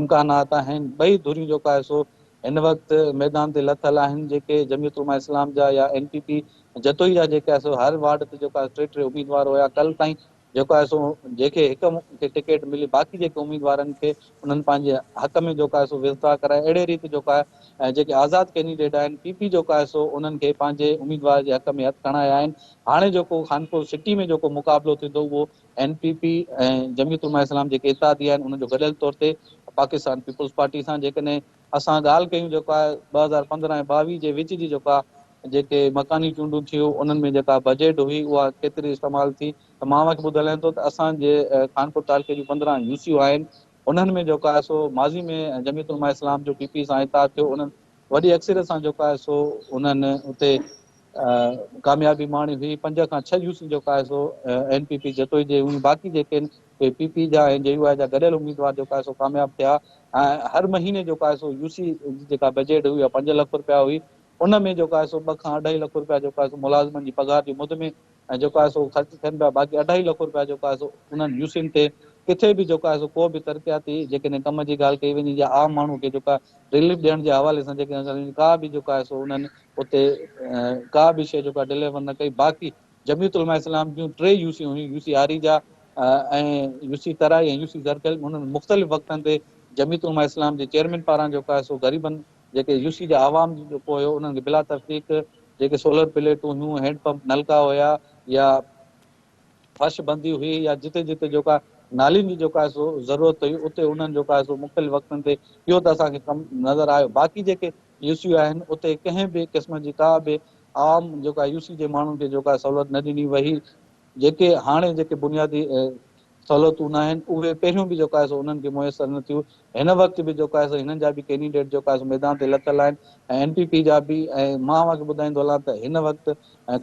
امڪانات آهن، ٻئي ڌريون جيڪو آهي سو هن وقت ميدان تي لٿل آهن، جيڪي جمعيت علماء اسلام جا يا اين پي پي جتوئي جا جيڪي آهي سو هر وارڊ تي جيڪو آهي ٽي ٽي اميدوار هيا، ڪلهه تائين جيڪو آهي سو جنهن کي هڪ کي ٽڪيٽ ملي باقي جيڪي اميدوارن کي انهن پنهنجي حق ۾ جيڪو آهي سو وزڊرا ڪرائي اهڙي ريت جيڪو آهي جيڪي آزاد ڪينڊيڊيٽ آهن پي پي جيڪو آهي سو انهن کي پنهنجي اميدوار جي حق ۾ هٿ کڻايا آهن هاڻي جيڪو خانپور سٽي ۾ جيڪو مقابلو ٿيندو اهو N P P ۽ Jamiat Ulema Islam جيڪي اتحادي آهن انهن جو گڏيل طور تي پاڪستان پيپلز پارٽي سان جيڪڏهن اسان ڳالهه ڪيون جيڪو آهي 2015 ۽ 22 جي وچ جي جيڪا جيڪي مڪاني چونڊون ٿيون انهن ۾ جيڪا بجيٽ هئي اها ڪيتري استعمال ٿي ته مان اوهان کي ٻڌايان ٿو ته اسان جي خانپور تعلقي جون 15 يو سيون آهن انهن ۾ جيڪو آهي سو ماضي ۾ جمعيت علماء اسلام جو پي پي سان اتحاد ٿيو انهن وڏي اڪثريت سان جيڪو آهي سو انهن اتي ڪاميابي ماڻي هئي پنج کان ڇهه يو سيون جيڪو آهي سو اين پي پي جتوئي جي هيون باقي جيڪي آهن اهي پي پي جا ۽ جي يو آء جا گڏيل اميدوار جيڪو آهي سو ڪامياب ٿيا ۽ هر مهيني جيڪو آهي سو يو سي جي جيڪا بجيٽ هئي اها پنج لک رپيا هئي ان ۾ جيڪو آهي سو ٻه کان اڍائي لک رپيا جيڪو آهي سو ملازمن جي پگهار جي مد ۾ ۽ جيڪو آهي سو خرچ ٿين پيا باقي اڍائي لک رپيا جيڪو آهي سو انهن يو سين تي ڪٿي به جيڪو آهي سو ڪو به ترقياتي جيڪڏهن ڪم جي ڳالهه ڪئي وڃي يا عام ماڻهو کي جيڪو آهي رليف ڏيڻ جي حوالي سان جيڪڏهن ڳالهه ڪا به جيڪو آهي سو انهن اتي ڪا به شيء جيڪو آهي ڊليور نه ڪئي باقي جمعيت علماء اسلام جون ٽي يو سيون هيون يو سي آريجا ۽ يو سي ترائي ۽ يو سي زرخيل انهن مختلف وقتن تي جمعيت علماء اسلام جي چيئرمين پاران جيڪو آهي سو غريبن جيڪي يو سي جا عوام جيڪو هيو انهن کي بلا تفريق جيڪي سولر پليٽون هيون هينڊ پمپ نلڪا هيا يا فرش بندي هئي يا جتي جتي جيڪا نالين جي جيڪا سو ضرورت هئي اتي انهن جيڪا سو مختلف وقتن تي اهو ته اسان کي ڪم نظر آيو باقي جيڪي يو سي آهن اتي ڪنهن به قسم جي ڪا به عوام جيڪا يو سي جي ماڻهن کي جيڪا سهولت نه ڏني وئي جيڪي هاڻي جيڪي بنيادي سهولتون ناهن اهي پهريون به جيڪو آهي سو انهن کي ميسر نه ٿيون هن وقت به جيڪو آهي سو هنن جا به ڪينڊيڊيٽ جيڪو آهي سو ميدان تي لٿل آهن ۽ اين پي پي جا به ۽ مان اوهان کي ٻڌائيندو هلان ته هن وقت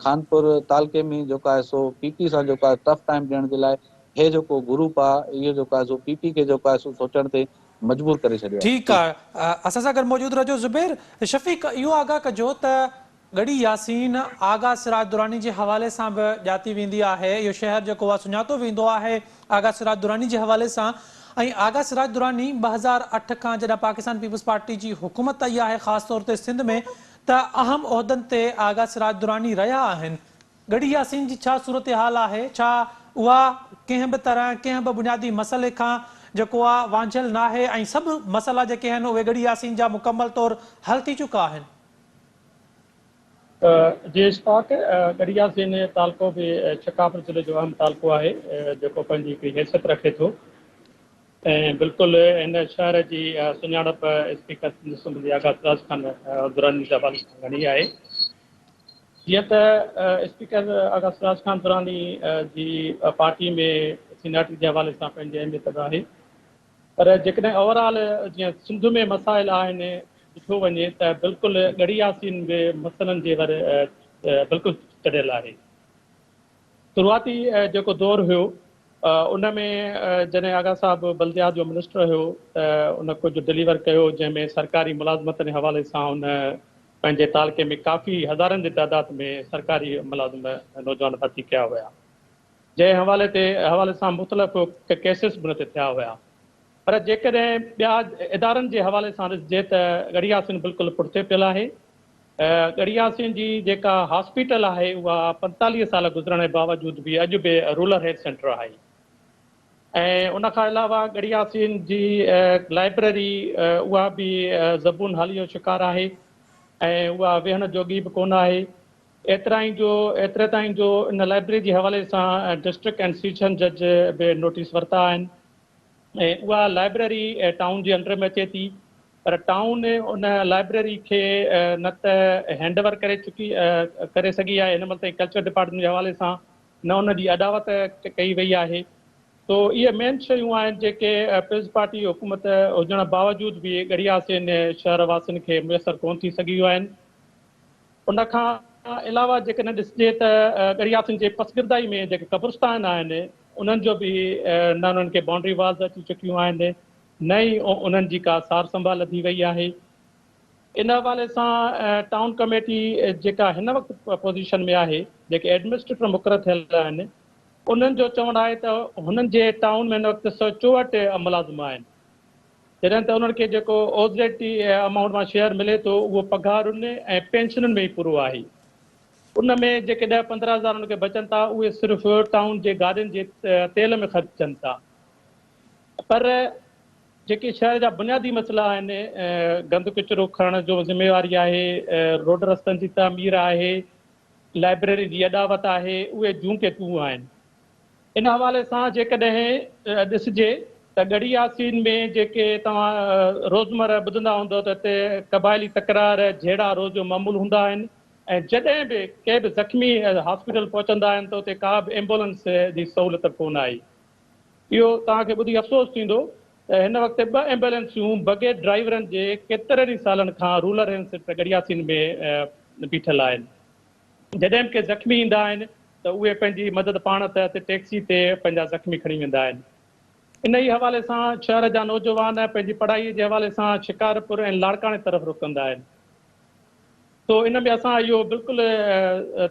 خانپور تعلقي ۾ جيڪو آهي سو پي پي سان جيڪو آهي ٽف ٽائيم ڏيڻ جي لاء هي جيڪو گروپ آهي اهو جيڪو آهي سو پي پي کي جيڪو آهي سو سوچڻ تي مجبور ڪري ڇڏيو آهي. ٺيڪ آهي اسان سان گڏ موجود رهجو زبير شفيق اهو آگاهه ڪجو ته. ڳڙهي ياسين آغا سراج دراني جي حوالي سان به ڄاتي ويندي آهي. اهو شهر جيڪو آهي سڃاتو ويندو آهي آغا سراج دراني جي حوالي سان ۽ آغا سراج دراني 2008 کان جڏهن پاڪستان پيپلز پارٽي جي حڪومت آئي آهي خاص طور تي سنڌ ۾ ته اهم عهدن تي آغا سراج دراني رهيا آهن. ڳڙهي ياسين جي ڇا صورتحال آهي؟ ڇا اها ڪنهن به طرح ڪنهن به بنيادي مسئلي کان جيڪو آهي وانجهيل ناهي ۽ سڀ مسئلا جيڪي آهن اهي ڳڙهي ياسين جا مڪمل طور حل ٿي چڪا آهن؟ جي اشفاق، ڳڙهي ياسين تعلقو به شڪارپور ضلعي جو اهم تعلقو آهي، جيڪو پنهنجي هڪڙي حيثيت رکي ٿو ۽ بلڪل هن شهر جي سڃاڻپ اسپيڪر سنڌ اسيمبلي آغا سراج خان دراني جي حوالي سان گهڻي آهي. جيئن ته اسپيڪر آغا سراج خان دراني جي پارٽي ۾ سينيارٽي جي حوالي سان پنهنجي اهميت به آهي. پر جيڪڏهن اوور آل جيئن سنڌ ۾ مسائل آهن ڏٺو وڃي ته بلڪل ڳڙهي ياسين به مسئلن جي ور بلڪل چڙهيل آهي. شروعاتي جيڪو دور هيو ان ۾ جڏهن آغا صاحب بلديات جو منسٽر هيو ته ان ڪجهه ڊليور ڪيو جنهن ۾ سرڪاري ملازمتن جي حوالي سان ان پنهنجي تعلقي ۾ ڪافي هزارن جي تعداد ۾ سرڪاري ملازم نوجوان ڀرتي ڪيا هيا. جنهن حوالي تي حوالي سان مختلف ڪيسز به ان تي ٿيا هيا پر جيڪڏهن ٻيا ادارن جي حوالي سان ڏسجي ته ڳڙهي ياسين بلڪل پٺتي پيل آهي. ڳڙهي ياسين جي جيڪا هاسپيٽل آهي اها 45 سال گذرڻ جي باوجود به اڄ به رورل هيلٿ سينٽر آهي ۽ ان کان علاوه ڳڙهي ياسين جي لائبريري اها به زبون حالي جو شڪار آهي ۽ اها ويهڻ جوڳي به ڪونه آهي. ايترائين جو ايتري تائين جو ان لائبريري جي حوالي سان ڊسٽرڪٽ اينڊ سيشن جج به نوٽيس ورتا آهن ۽ اها لائبريري ٽائون جي انڊر ۾ اچي ٿي پر ٽائون ان لائبريري کي نه ته هينڊ اوور ڪري چڪي ڪري سگهي آهي هن مهل تائين ڪلچر ڊپارٽمينٽ جي حوالي سان نه ان جي اڏاوت ڪئي وئي آهي سو اهي مين شيون آهن جيڪي پيپلز پارٽي حڪومت هجڻ باوجود به ڳڙهي ياسين شهر واسين کي ميسر ڪونه ٿي سگهيون آهن. ان کان علاوه جيڪڏهن ڏسجي ته ڳڙهي ياسين جي پسگردائي ۾ جيڪي قبرستان آهن انهن جو به نه انهن کي بائونڊري والز اچي چڪيون آهن نه ئي انهن جي ڪا سار سنڀال لڌي وئي آهي. ان حوالي سان ٽائون ڪميٽي جيڪا هن وقت پوزيشن ۾ آهي جيڪي ايڊمنسٽريٽر مقرر ٿيل آهن انهن جو چوڻ آهي ته هنن جي ٽائون ۾ هن وقت 164 ملازم آهن. جڏهن ته انهن کي جيڪو اوزريٽي امائونٽ مان شيئر ملي ٿو اهو پگهارن ۽ پينشنن ۾ ئي پورو آهي. ان ۾ جيڪي ڏهه 15 هزار انهن کي بچن ٿا اهي صرف ٽائون جي گاڏين جي تيل ۾ خرچ ٿين ٿا. پر جيڪي شهر جا بنيادي مسئلا آهن گند ڪچرو کڻڻ جو ذميواري آهي، روڊ رستن جي تعمير آهي، لائبريري جي اڏاوت آهي اهي جون ڪي تون آهن. ان حوالي سان جيڪڏهن ڏسجي ته ڳڙهي ياسين ۾ جيڪي توهان روزمره ٻڌندا هوندؤ ته اتي قبائلي تڪرار، جهيڙا روز جو معمول هوندا آهن ۽ جڏهن به ڪي به زخمي هاسپيٽل پهچندا آهن ته اتي ڪا به ايمبولنس جي سهولت ڪونه آهي. اهو توهان کي ٻڌي افسوس ٿيندو ته هن وقت ٻه ايمبولنسيون بغير ڊرائيورن جي ڪيترن ئي سالن کان rural health centre Garhi Yasin ۾ بيٺل آهن. جڏهن به ڪي زخمي ايندا آهن ته اهي پنهنجي مدد پاڻ تحت ٽيڪسي تي پنهنجا زخمي کڻي ويندا آهن. انهي حوالي سان شهر جا نوجوان پنهنجي پڙهائي جي حوالي سان شڪارپور ۽ لاڙڪاڻي طرف رخ ڪندا آهن. سو ان ۾ اسان اهو بلڪل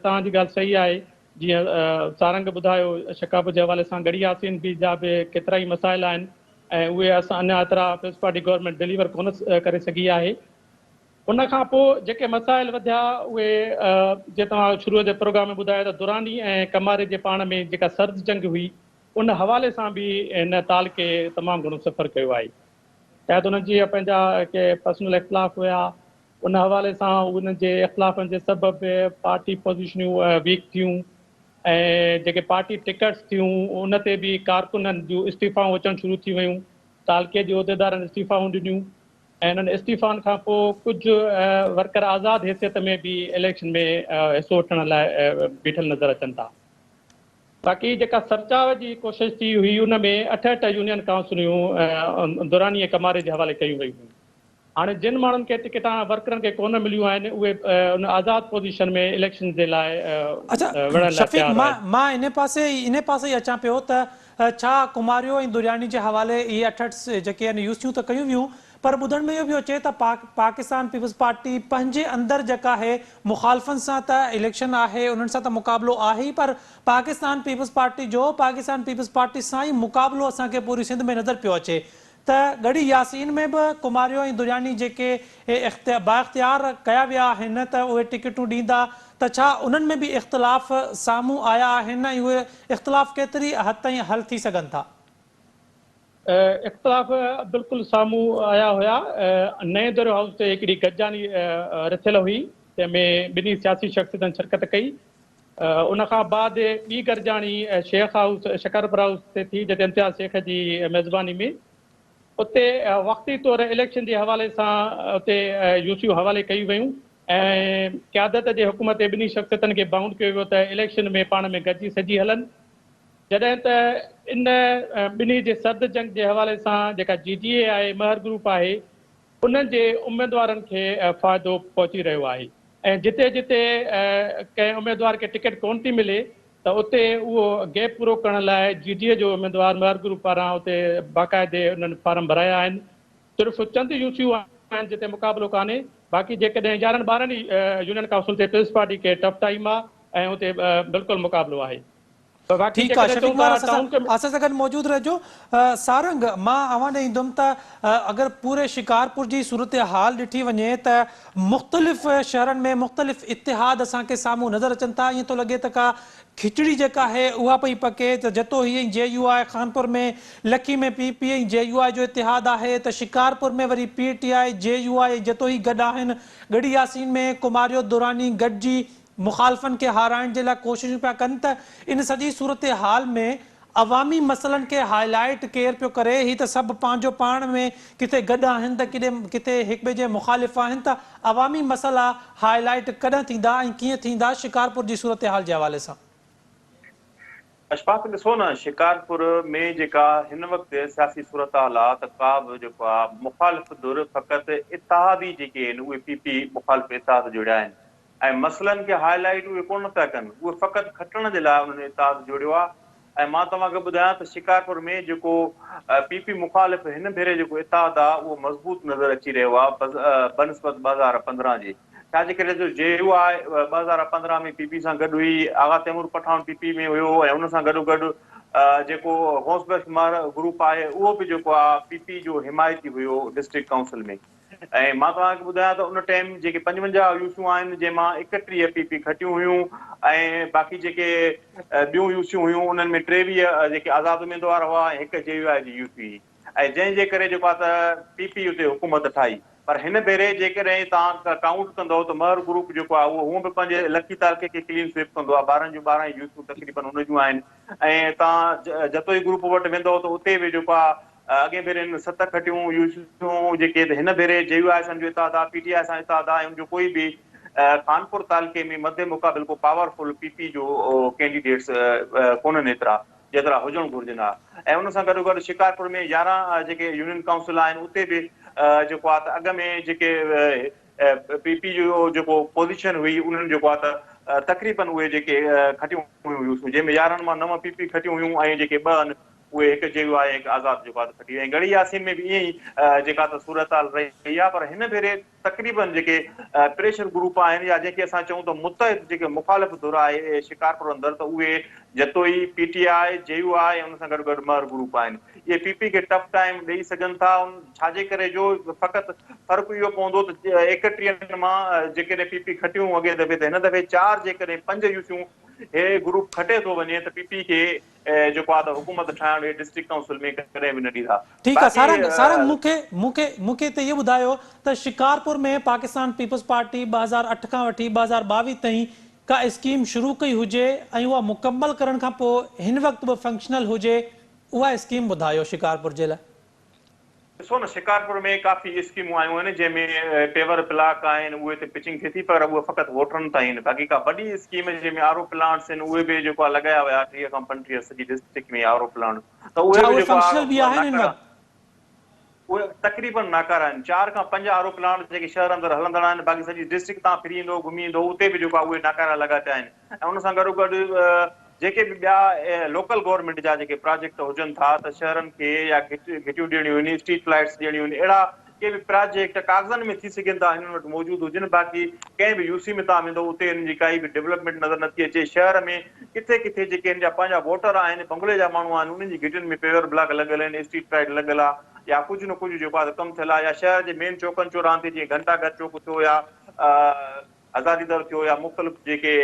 توهان جي ڳالهه صحيح آهي جيئن سارنگ ٻڌايو شڪارپور جي حوالي سان ڳڙهي ياسين به جا به ڪيترائي مسائل آهن ۽ اهي اسان اڃا ايترا پيپلز پارٽي گورنمينٽ ڊليور ڪونه ڪري سگهي آهي. ان کان پوء جيڪي مسائل وڌيا اهي جيئن توهان شروع جي پروگرام ۾ ٻڌايو ته دراني ۽ ڪماري جي پاڻ ۾ جيڪا سرد جنگ هئي ان حوالي سان به هن تعلقي تمام گهڻو سفر ڪيو آهي. شايد انهن جي پنهنجا ڪي پرسنل اختلاف هيا ان حوالي سان انهن جي اختلافن جي سبب پارٽي پوزيشنيون ويڪ ٿيون ۽ جيڪي پارٽي ٽڪيٽس ٿيون ان تي به ڪارڪنن جون استعيفائون اچڻ شروع ٿي ويون تعلقي جي عهديدارن استعيفائون ڏنيون ۽ انهن استعيفائن کان پوء ڪجهه ورڪر آزاد حيثيت ۾ به اليڪشن ۾ حصو وٺڻ لاء بيٺل نظر اچن ٿا. باقي جيڪا سرچاء جي ڪوشش ٿي هئي ان ۾ 68 يونين ڪائونسليون دراني ۽ ڪماري جي حوالي ڪيون ويون هيون. هاڻي جن ماڻهن کي ٽڪيٽان ورڪرن کي ڪونه مليون آهن اهي ان آزاد پوزيشن ۾ اليڪشن جي لاء اڇا وڙهڻ لاء شفيق تيار مان آهن. مان انهي پاسي انهي پاسي ئي اچان پيو ته ڇا ڪماريو ۽ درياني جي حوالي اهي 68 جيڪي آهن يوسيون ته ڪيون ويون پر ٻڌڻ ۾ اهو پيو اچي ته پاڪستان پيپلز پارٽي پنهنجي اندر جيڪا آهي مخالفن سان ته اليڪشن آهي انهن سان ته مقابلو آهي ئي پر پاڪستان پيپلز پارٽي جو پاڪستان پيپلز پارٽي سان ئي مقابلو اسان کي پوري سنڌ ۾ نظر پيو اچي ته ڳڙهي ياسين ۾ به ڪماريو ۽ درياني جيڪي بااختيار ڪيا ويا آهن ته اهي ٽڪيٽون ڏيندا ته ڇا انهن ۾ به اختلاف سامهون آيا آهن ۽ اهي اختلاف ڪيتري حد تائين حل ٿي سگهن ٿا؟ اختلاف بلڪل سامهون آيا هيا. نئين دريو هائوس تي هڪڙي گڏجاڻي رٿيل هئي، جنهن ۾ ٻنهي سياسي شخصيتن شرڪت ڪئي. ان کان بعد ٻي گڏجاڻي شيخ هائوس شڪارپور هائوس تي ٿي، جتي امتياز شيخ جي ميزباني ۾ اتي وقتي طور اليڪشن جي حوالي سان اتي يو سيون حوالي ڪيون ويون ۽ قيادت جي حڪم تي ٻنهي شخصيتن کي بائونڊ ڪيو ويو ته اليڪشن ۾ پاڻ ۾ گڏجي سجي هلن. جڏهن ته ان ٻنهي جي سرد جنگ جي حوالي سان جيڪا جي ڊي اي آهي، مهر گروپ آهي، انهن جي اميدوارن کي فائدو پهچي رهيو آهي ۽ جتي جتي ڪنهن اميدوار کي ٽڪيٽ ڪونه ٿي ملي ته اتي اهو گيپ پورو ڪرڻ لاء جي ڊي اي جو اميدوار مهر گروپ پاران اتي باقاعدي انهن فارم ڀرايا آهن. صرف چند يو سيون آهن جتي مقابلو ڪانهي، باقي جيڪڏهن 11 12 ئي يونين ڪائونسل تي پيپلز پارٽي کي ٽف ٽائيم آهي ۽ اتي بلڪل مقابلو آهي. باقي ٺيڪ آ جيڪڏهن شفيق چئون ٿا مهر ٽائون اسان اسان سان گڏ موجود رهجو. سارنگ مان اوهان ڏي ايندم ته اگر پوري شڪارپور جي صورتحال ڏٺي وڃي ته مختلف شهرن ۾ مختلف اتحاد اسان کي سامهون نظر اچن ٿا ائين ٿو لڳي ته ڪا کچڙي جيڪا آهي اها پئي پڪي ته جتوئي ۽ جي يو آء خانپور ۾ لکي ۾ پي پي ۽ جي يو آء جو اتحاد آهي ته شڪارپور ۾ وري P T I J U I ۽ Jatoi گڏ آهن ڳڙهي ياسين ۾ ڪماريو دراني گڏجي مخالفن کي هارائڻ جي لاء ڪوششون پيا ڪن ته ان سڄي صورتحال ۾ عوامي مسئلن کي هائي لائيٽ ڪير پيو ڪري، هي ته سڀ پنهنجو پاڻ ۾ ڪٿي گڏ آهن ته ڪٿي هڪٻئي جي مخالف آهن ته عوامي مسئلا هائي لائيٽ ڪڏهن ٿيندا ۽ ڪيئن ٿيندا شڪارپور جي صورتحال جي حوالي سان. اشفاق ڏسو نه شڪارپور ۾ جيڪا هن وقت سياسي صورتحال آ ته ڪا به جيڪو آ مخالف ڌر فقط اتحادي جيڪي آهن اهي پي پي مخالف اتحاد جوڙيا آهن ۽ مسئلن کي هاء لائيٽ اهي ڪونه پيا ڪن، اهي فقط کٽڻ جي لاء انهن اتحاد جوڙيو آهي ۽ مان توهان کي ٻڌايان ته شڪارپور ۾ جيڪو پي پي مخالف هن ڀيري جيڪو اتحاد آهي اهو مضبوط نظر اچي رهيو آهي بنسبت 2015 جي ڇا جي ڪري جو جي يو آء 2015 ۾ پي پي سان گڏ هئي آغا تيمور پٺاڻ پي پي ۾ هيو ۽ ان سان گڏو گڏ جيڪو غوث بخش مهر گروپ آهي اهو به جيڪو آهي پي پي جو حمايتي هيو ڊسٽرڪٽ ڪائونسل ۾. ۽ مان توهان کي ٻڌايان ته ان ٽائيم جيڪي 55 يوسيون آهن جنهن مان 31 پي پي کٽيون هيون ۽ باقي جيڪي ٻيون يوسيون هيون انهن ۾ 23 جيڪي آزاد اميدوار هئا ۽ هڪ جي يو آء جي يوسي هئي ۽ جنهن جي ڪري جيڪو آهي ته پي پي اتي حڪومت ٺاهي پر هن ڀيري جيڪڏهن توهان ڪائونٽ ڪندؤ ته مهر گروپ جيڪو آهي اهو هونء به پنهنجي لکي تعلقي کي ڪلين سوئپ ڪندو آهي 12 جون 12 ئي يوسيون تقريبن ان جون آهن ۽ توهان جتوئي گروپ وٽ ويندؤ ته اتي به جيڪو آهي اڳئين ڀيري هن ست کٽيون يوسيون جيڪي ته هن ڀيري جي يو آء سان جو اتحاد آ پي ٽي آء سان اتحاد آ ۽ ان جو ڪوئي به خانپور تعلقي ۾ مد مقابل ڪو پاور فل پي پي جو ڪينڊيڊيٽس ڪونهن ايترا جيترا هجڻ گهرجن ها ۽ ان سان گڏو گڏ شڪارپور ۾ 11 جيڪي يونين ڪائونسل آهن اتي به جيڪو آ ته اڳ ۾ جيڪي پي پي جو جيڪو پوزيشن هئي انهن جيڪو آ ته تقريبن اهي جيڪي کٽيون هيون يوسيون جنهن ۾ 11 مان 9 پي پي کٽيون هيون ۽ جيڪي ٻه آهن اهي هڪ جي يو آء ۽ هڪ آزاد جيڪو آ ته کٽي وئي ۽ ڳڙهي ياسين ۾ به ائين ئي جيڪا ته صورتحال رهي آ پر هن ڀيري تقريبن جيڪي پريشر گروپ آهن يا جنهن کي اسان چئون ته متحد جيڪي مخالف ڌر آهي شڪارپور اندر ته اهي Jatoi, P T I, J U I ۽ ان سان گڏ گڏ مهر گروپ آهن اهي پي پي کي ٽف ٽائيم ڏئي سگهن ٿا ان ڇاجي ڪري جو فقط فرق اهو پوندو ته 31 مان جيڪڏهن پي پي کٽيون اڳئين دفعي ته هن دفعي چار جيڪڏهن پنج يوسيون هي گروپ کٽي ٿو وڃي ته پي پي کي جيڪو آ ته حڪومت ٺاهڻ هي ڊسٽرڪٽ ڪائونسل ۾ ڪڏهن به نه ڏيندا. ٺيڪ آ باقي سارنگ سارنگ مون کي مون کي مون کي هتي اهو ٻڌايو ته شڪارپور ۾ پاڪستان پيپلز پارٽي 2008 کان وٺي 2022 تائين ڪا اسڪيم شروع ڪئي هجي ۽ اها مڪمل ڪرڻ کان پوء هن وقت به فنڪشنل هجي اها اسڪيم ٻڌايو شڪارپور جي لاء. ڏسو نه شڪارپور ۾ ڪافي اسڪيمون آيون آهن جنهن ۾ پيور بلاڪ آهن اهي ته پچنگ ٿئي ٿي پر اهي فقط ووٽرن تائين آهن باقي ڪا وڏي اسڪيم جنهن ۾ آر او پلانٽس آهن اهي به جيڪو آهي لڳايا ويا 30 کان 35 سڄي ڊسٽرڪٽ ۾ آر او پلانٽس ته اهي ڇا به اهي جيڪو فنڪشنل به آهي آهن هن ناڪارا وقت؟ اهي تقريبن ناڪارا آهن چار کان پنج آر او پلانٽس جيڪي شهر اندر هلندڙ آهن باقي سڄي ڊسٽرڪٽ تان ڦري ايندو گهمي ايندو اتي به جيڪو آهي اهي ناڪارا لڳا پيا آهن ۽ ان سان گڏوگڏ جيڪي به ٻيا لوڪل گورنمينٽ جا جيڪي پراجيڪٽ هجن ٿا ته شهرن کي يا گهٽيون ڏيڻيون آهن اسٽريٽ لائيٽس ڏيڻيون آهن اهڙا ڪي به پراجيڪٽ ڪاغذن ۾ ٿي سگهن ٿا هنن وٽ موجود هجن باقي ڪنهن به يو سي ۾ توهان ويندو اتي هنن جي ڪائي به ڊولپمينٽ نظر نٿي اچي شهر ۾ ڪٿي ڪٿي جيڪي هن جا پنهنجا ووٽر آهن بنگلي جا ماڻهو آهن انهن جي گهٽين ۾ پيور بلاڪ لڳل آهن اسٽريٽ لائيٽ لڳل آهي يا ڪجهه نه ڪجهه جيڪو آهي ڪم ٿيل آهي يا شهر جي مين چوڪن چوراهن تي جيئن گهنٽا گهر چوڪ ٿيو يا هزاري در ٿيو يا مختلف جيڪي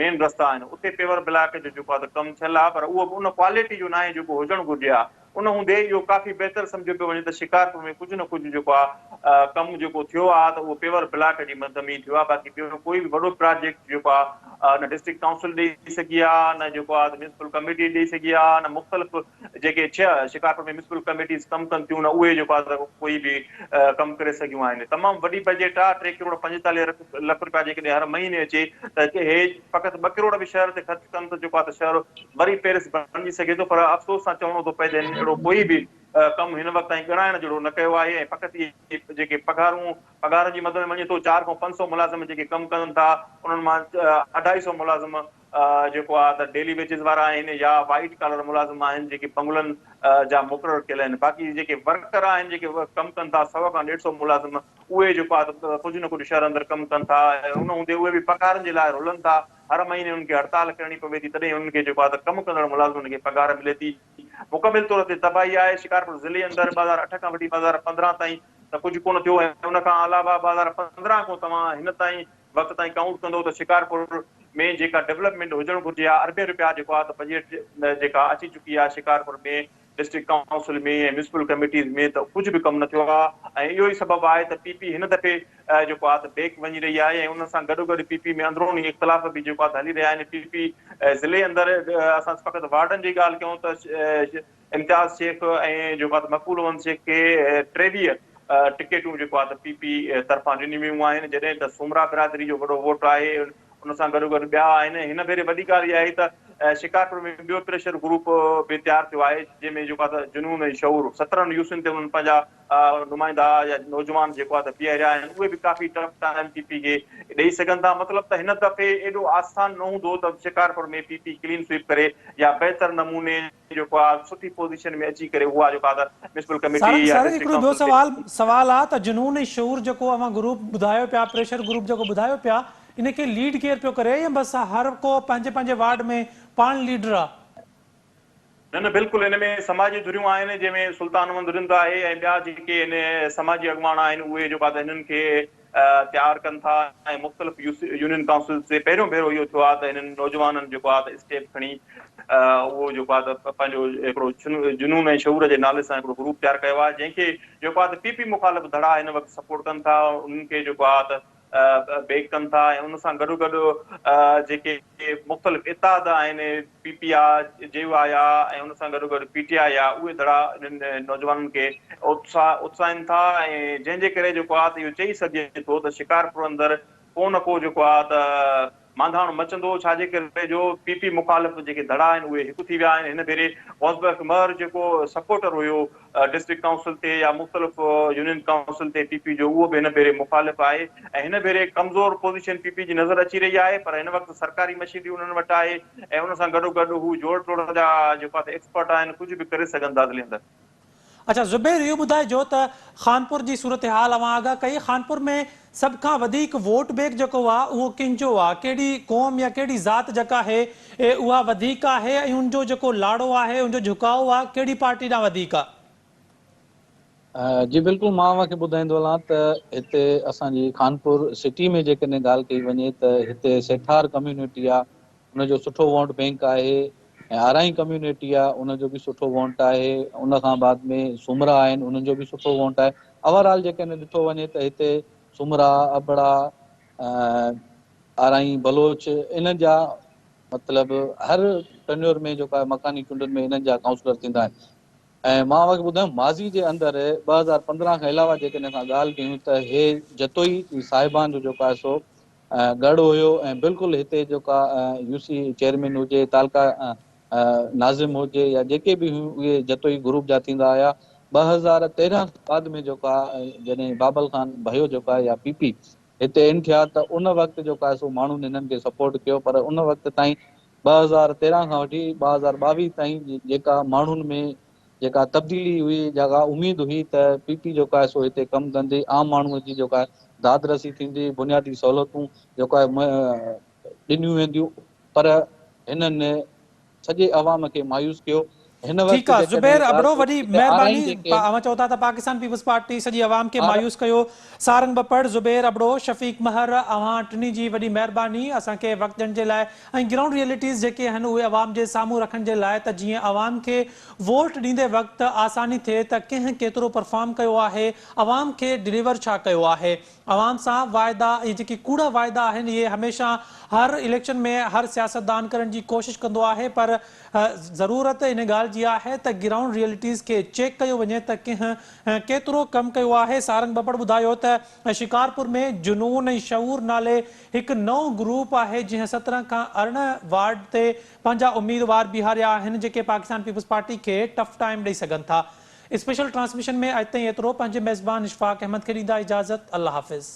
مين رستا آهن اتي پيور بلاڪ جو جيڪو آهي ته ڪم ٿيل آهي پر اهو به ان ڪوالٽي جو ناهي جيڪو هجڻ گهرجي ها ان هوندي اهو ڪافي بهتر سمجهيو پيو وڃي ته شڪارپور ۾ ڪجهه نه ڪجهه جيڪو آهي ڪم جيڪو ٿيو آهي ته اهو پيور بلاڪ جي مد ۾ ئي ٿيو آهي باقي ٻيو ڪوئي به وڏو پراجيڪٽ جيڪو آهي نه ڊسٽرڪٽ ڪائونسل ڏئي سگهي آهي نه جيڪو آهي ته ميونسپل ڪميٽي ڏئي سگهي آهي نه مختلف جيڪي ڇهه شڪارپور ۾ ميونسپل ڪميٽيز ڪم ڪن ٿيون نه اهي جيڪو آهي ته ڪوئي به ڪم ڪري سگهيون آهن. تمام وڏي بجيٽ آهي، ٽي ڪروڙ 45 لک رپيا جيڪڏهن هر مهيني اچي ته هي فقط ٻه ڪروڙ به شهر تي خرچ ڪن ته جيڪو آهي ته شهر وري پيرس بڻجي سگهي ٿو پر افسوس سان چوڻو ٿو پئي ته هنن اهڙو ڪوئي به ڪم هن وقت تائين ڳڻائڻ جهڙو نه ڪيو آهي ۽ فقط اهي جيڪي پگهارون پگهارن جي مد ۾ وڃي ٿو چار کان 500 ملازم جيڪي ڪم ڪن ٿا انهن مان اڍائي سئو ملازم جيڪو آ ته ڊيلي ويجز وارا آهن يا وائيٽ ڪالر ملازم آهن جيڪي بنگلن جا مقرر ڪيل آهن باقي جيڪي ورڪر آهن جيڪي ڪم ڪن ٿا سئو کان ڏيڍ سئو ملازم اهي جيڪو آ ته ڪجهه نه ڪجهه شهر اندر ڪم ڪن ٿا ۽ ان هوندي اهي به پگهارن جي لاء رلن ٿا هر مهيني انهن کي هڙتال ڪرڻي پوي ٿي تڏهن انهن کي جيڪو آ ته ڪم ڪندڙ ملازمن کي پگهار ملي ٿي مڪمل طور تي تباهي آهي شڪارپور ضلعي اندر 2008 کان وٺي 2015 تائين ته ڪجهه ڪونه ٿيو ۽ ان کان علاوه 2015 کان توهان هن تائين وقت تائين ڪائونٽ ڪندو ته شڪارپور ۾ جيڪا ڊولپمينٽ هجڻ گهرجي ها اربين رپيا جيڪو آهي ته بجيٽ جيڪا اچي چڪي آهي Shikarpur ۾ district council ۾ ۽ municipal committees ۾ ته ڪجهه به ڪم نه ٿيو آهي ۽ اهو ئي سبب آهي ته پي پي هن دفعي جيڪو آهي ته بيڪ وڃي رهي آهي ۽ ان سان گڏوگڏ پي پي ۾ اندروني اختلاف به جيڪو آهي ته هلي رهيا آهن پي پي ضلعي اندر اسان فقط وارڊن جي ڳالهه ڪيون ته امتياز شيخ ۽ جيڪو آهي ته مقبول محمد شيخ کي 23 ٽڪيٽون جيڪو آهي ته پي پي طرفان ڏنيون ويون آهن جڏهن ته سومرا برادري جو وڏو ووٽ آهي ان سان گڏوگڏ ٻيا آهن هن ڀيري وڏي ڳالهه اها آهي ته شڪارپور ۾ ٻيو پريشر گروپ به تيار ٿيو آهي جنهن ۾ جيڪو آهي ته جنون ۽ شعور 17 يوسين تي انهن پنهنجا نمائندا يا نوجوان جيڪو آهي ته بيهاريا آهن اهي به ڪافي ٽف ٽائيم پي پي کي ڏئي سگهن ٿا مطلب ته هن دفعي ايڏو آسان نه هوندو ته Shikarpur ۾ P P clean sweep ڪري يا بهتر نموني جيڪو آهي سٺي پوزيشن ۾ اچي ڪري اها جيڪو آهي ته ميونسپل ڪميٽي سارنگ يا سارنگ ڊسٽرڪٽ هڪڙو ٻيو ڪائونسل تي سوال سوال آ ته جنون ۽ شعور جيڪو اوهان گروپ ٻڌايو پيا پريشر گروپ جيڪو ٻڌايو پيا ان کي ليڊ ڪير پيو ڪري يا بس هر ڪو پنهنجي پنهنجي وارڊ ۾ پاڻ ليڊر آ. نه نه بلڪل ان ۾ سماجي ڌريون آهن جنهن ۾ سلطان محمد رند آهي ۽ ٻيا جيڪي ان سماجي اڳواڻ آهن اهي جيڪو آهي ته هنن کي تيار ڪن ٿا ۽ مختلف يونين ڪائونسلز تي پهريون ڀيرو اهو ٿيو آهي ته هنن نوجوانن جيڪو آهي ته اسٽيپ کڻي اهو جيڪو آهي ته پنهنجو هڪڙو جنون ۽ شعور جي نالي سان هڪڙو گروپ تيار ڪيو آهي جنهن کي جيڪو آهي ته پي پي مخالف ڌڙا هن وقت سپورٽ ڪن ٿا انهن کي جيڪو آهي ته بيڪ ڪن ٿا ۽ ان سان گڏوگڏ جيڪي مختلف اتحاد آهن پي پي آ، جي يو آء آ ۽ ان سان گڏوگڏ پي ٽي آء آ اهي ڌڙا انهن نوجوانن کي اتساهين ٿا ۽ جنهن جي ڪري جيڪو آ ته اهو چئي سگهجي ٿو ته شڪارپور اندر ڪو نه ڪو جيڪو آ ته مانڌاڻ مچندو ڇا جي ڪري جو پي پي مخالف جيڪي ڌڙا آهن اهي هڪ ٿي ويا آهن هن ڀيري غوث بخش مهر جيڪو سپورٽر هيو ڊسٽرڪٽ ڪائونسل تي يا مختلف يونين ڪائونسل تي پي پي جو اهو به هن ڀيري مخالف آهي ۽ هن ڀيري ڪمزور پوزيشن پي پي جي نظر اچي رهي آهي پر هن وقت سرڪاري مشينري انهن وٽ آهي ۽ ان سان گڏوگڏ هو جوڙ ٽوڙ جا جيڪو آهي ايڪسپرٽ آهن ڪجهه به ڪري سگهن ٿا ضلعي اندر. اڇا زبير اهو ٻڌائجو ته خانپور جي صورتحال اوهان آگاهه ڪئي خانپور ۾ سڀ کان وڌيڪ ووٽ بيڪ جيڪو آ اهو ڪنهن جو آ ڪهڙي قوم يا ڪهڙي ذات جيڪا آهي اها وڌيڪ آهي ۽ ان جو جيڪو لاڙو آهي ان جو جهڪاء آ ڪهڙي پارٽي ڏانهن وڌيڪ آ. جي بلڪل مان اوهان کي ٻڌائيندو هلان ته هتي اسان جي خانپور سٽي ۾ جيڪڏهن ڳالهه ڪئي وڃي ته هتي سيٺار ڪميونٽي آ ان جو سٺو ووٽ بينڪ آهي ۽ آرائين ڪميونٽي آ ان جو به سٺو ووٽ آهي ان کان بعد ۾ سومرا آهن انهن جو به سٺو ووٽ آهي اوور آل جيڪڏهن ڏٺو وڃي ته هتي سومرا ابڙا آرائين بلوچ انهن جا مطلب هر ٽنيور ۾ جيڪو آهي مڪاني چونڊن ۾ انهن جا ڪائونسلر ٿيندا آهن ۽ مان اوهان کي ٻڌايان ماضي جي اندر 2015 کان علاوه جيڪڏهن اسان ڳالهه ڪيون ته هي جتوئي صاحبان جو جيڪو آهي سو ڳڙهه هيو ۽ بلڪل هتي جيڪا يو سي چيئرمين هجي تعلقه ناظم هجي يا جيڪي به هيون اهي جتوئي گروپ جا ٿيندا هيا 2013 بعد ۾ جيڪو آهي جڏهن بابل خان ڀيو جيڪو آهي يا پي پي هتي ان ٿيا ته ان وقت جيڪو آهي سو ماڻهن هنن کي سپورٽ ڪيو پر ان وقت تائين 2013 کان وٺي 2022 تائين جيڪا ماڻهن ۾ جيڪا تبديلي هئي جيڪا اميد هئي ته پي پي جيڪو آهي سو هتي ڪم ڪندي عام ماڻهو جي جيڪو آهي داد رسي ٿيندي بنيادي سهولتون جيڪو آهي ڏنيون وينديون پر هنن سڄي عوام کي مايوس ڪيو هن وقت ٺيڪ آ جيڪڏهن زبير ابڙو ڳالهه وڏي ڪجي ته آرائين مهرباني جيڪي آهن اوهان چئو ٿا ته پاڪستان پيپلز پارٽي سڄي عوام کي آر مايوس ڪيو سارنگ ٻپڙ زبير ابڙو شفيق مهر اوهان ٽنهي جي وڏي مهرباني اسان کي وقت ڏيڻ جي لاء ۽ گرائونڊ ريئلٽيز جيڪي آهن اهي عوام جي سامهون رکڻ جي لاء ته جيئن عوام کي ووٽ ڏيندي وقت آساني ٿئي ته ڪنهن ڪيترو پرفارم ڪيو آهي عوام کي ڊليور ڇا ڪيو آهي عوام سان واعدا اهي جيڪي ڪوڙا واعدا آهن اهي هميشه هر اليڪشن ۾ هر سياستدان ڪرڻ جي ڪوشش ڪندو آهي پر ضرورت ان ڳالهه جي آهي ته گرائونڊ ريئلٽيز کي چيڪ ڪيو وڃي ته ڪنهن ڪيترو ڪم ڪيو آهي سارنگ ٻپڙ ٻڌايو ته شڪارپور ۾ جنون ۽ شعور نالي هڪ نئون گروپ آهي جنهن 17 کان 18 وارڊ تي پنهنجا اميدوار بيهاريا آهن جيڪي پاڪستان پيپلز پارٽي کي ٽف ٽائيم ڏئي سگهن ٿا. اسپيشل ٽرانسميشن ۾ اڄ تائين ايترو پنهنجي ميزبان اشفاق احمد کي ڏيندا اجازت الله حافظ.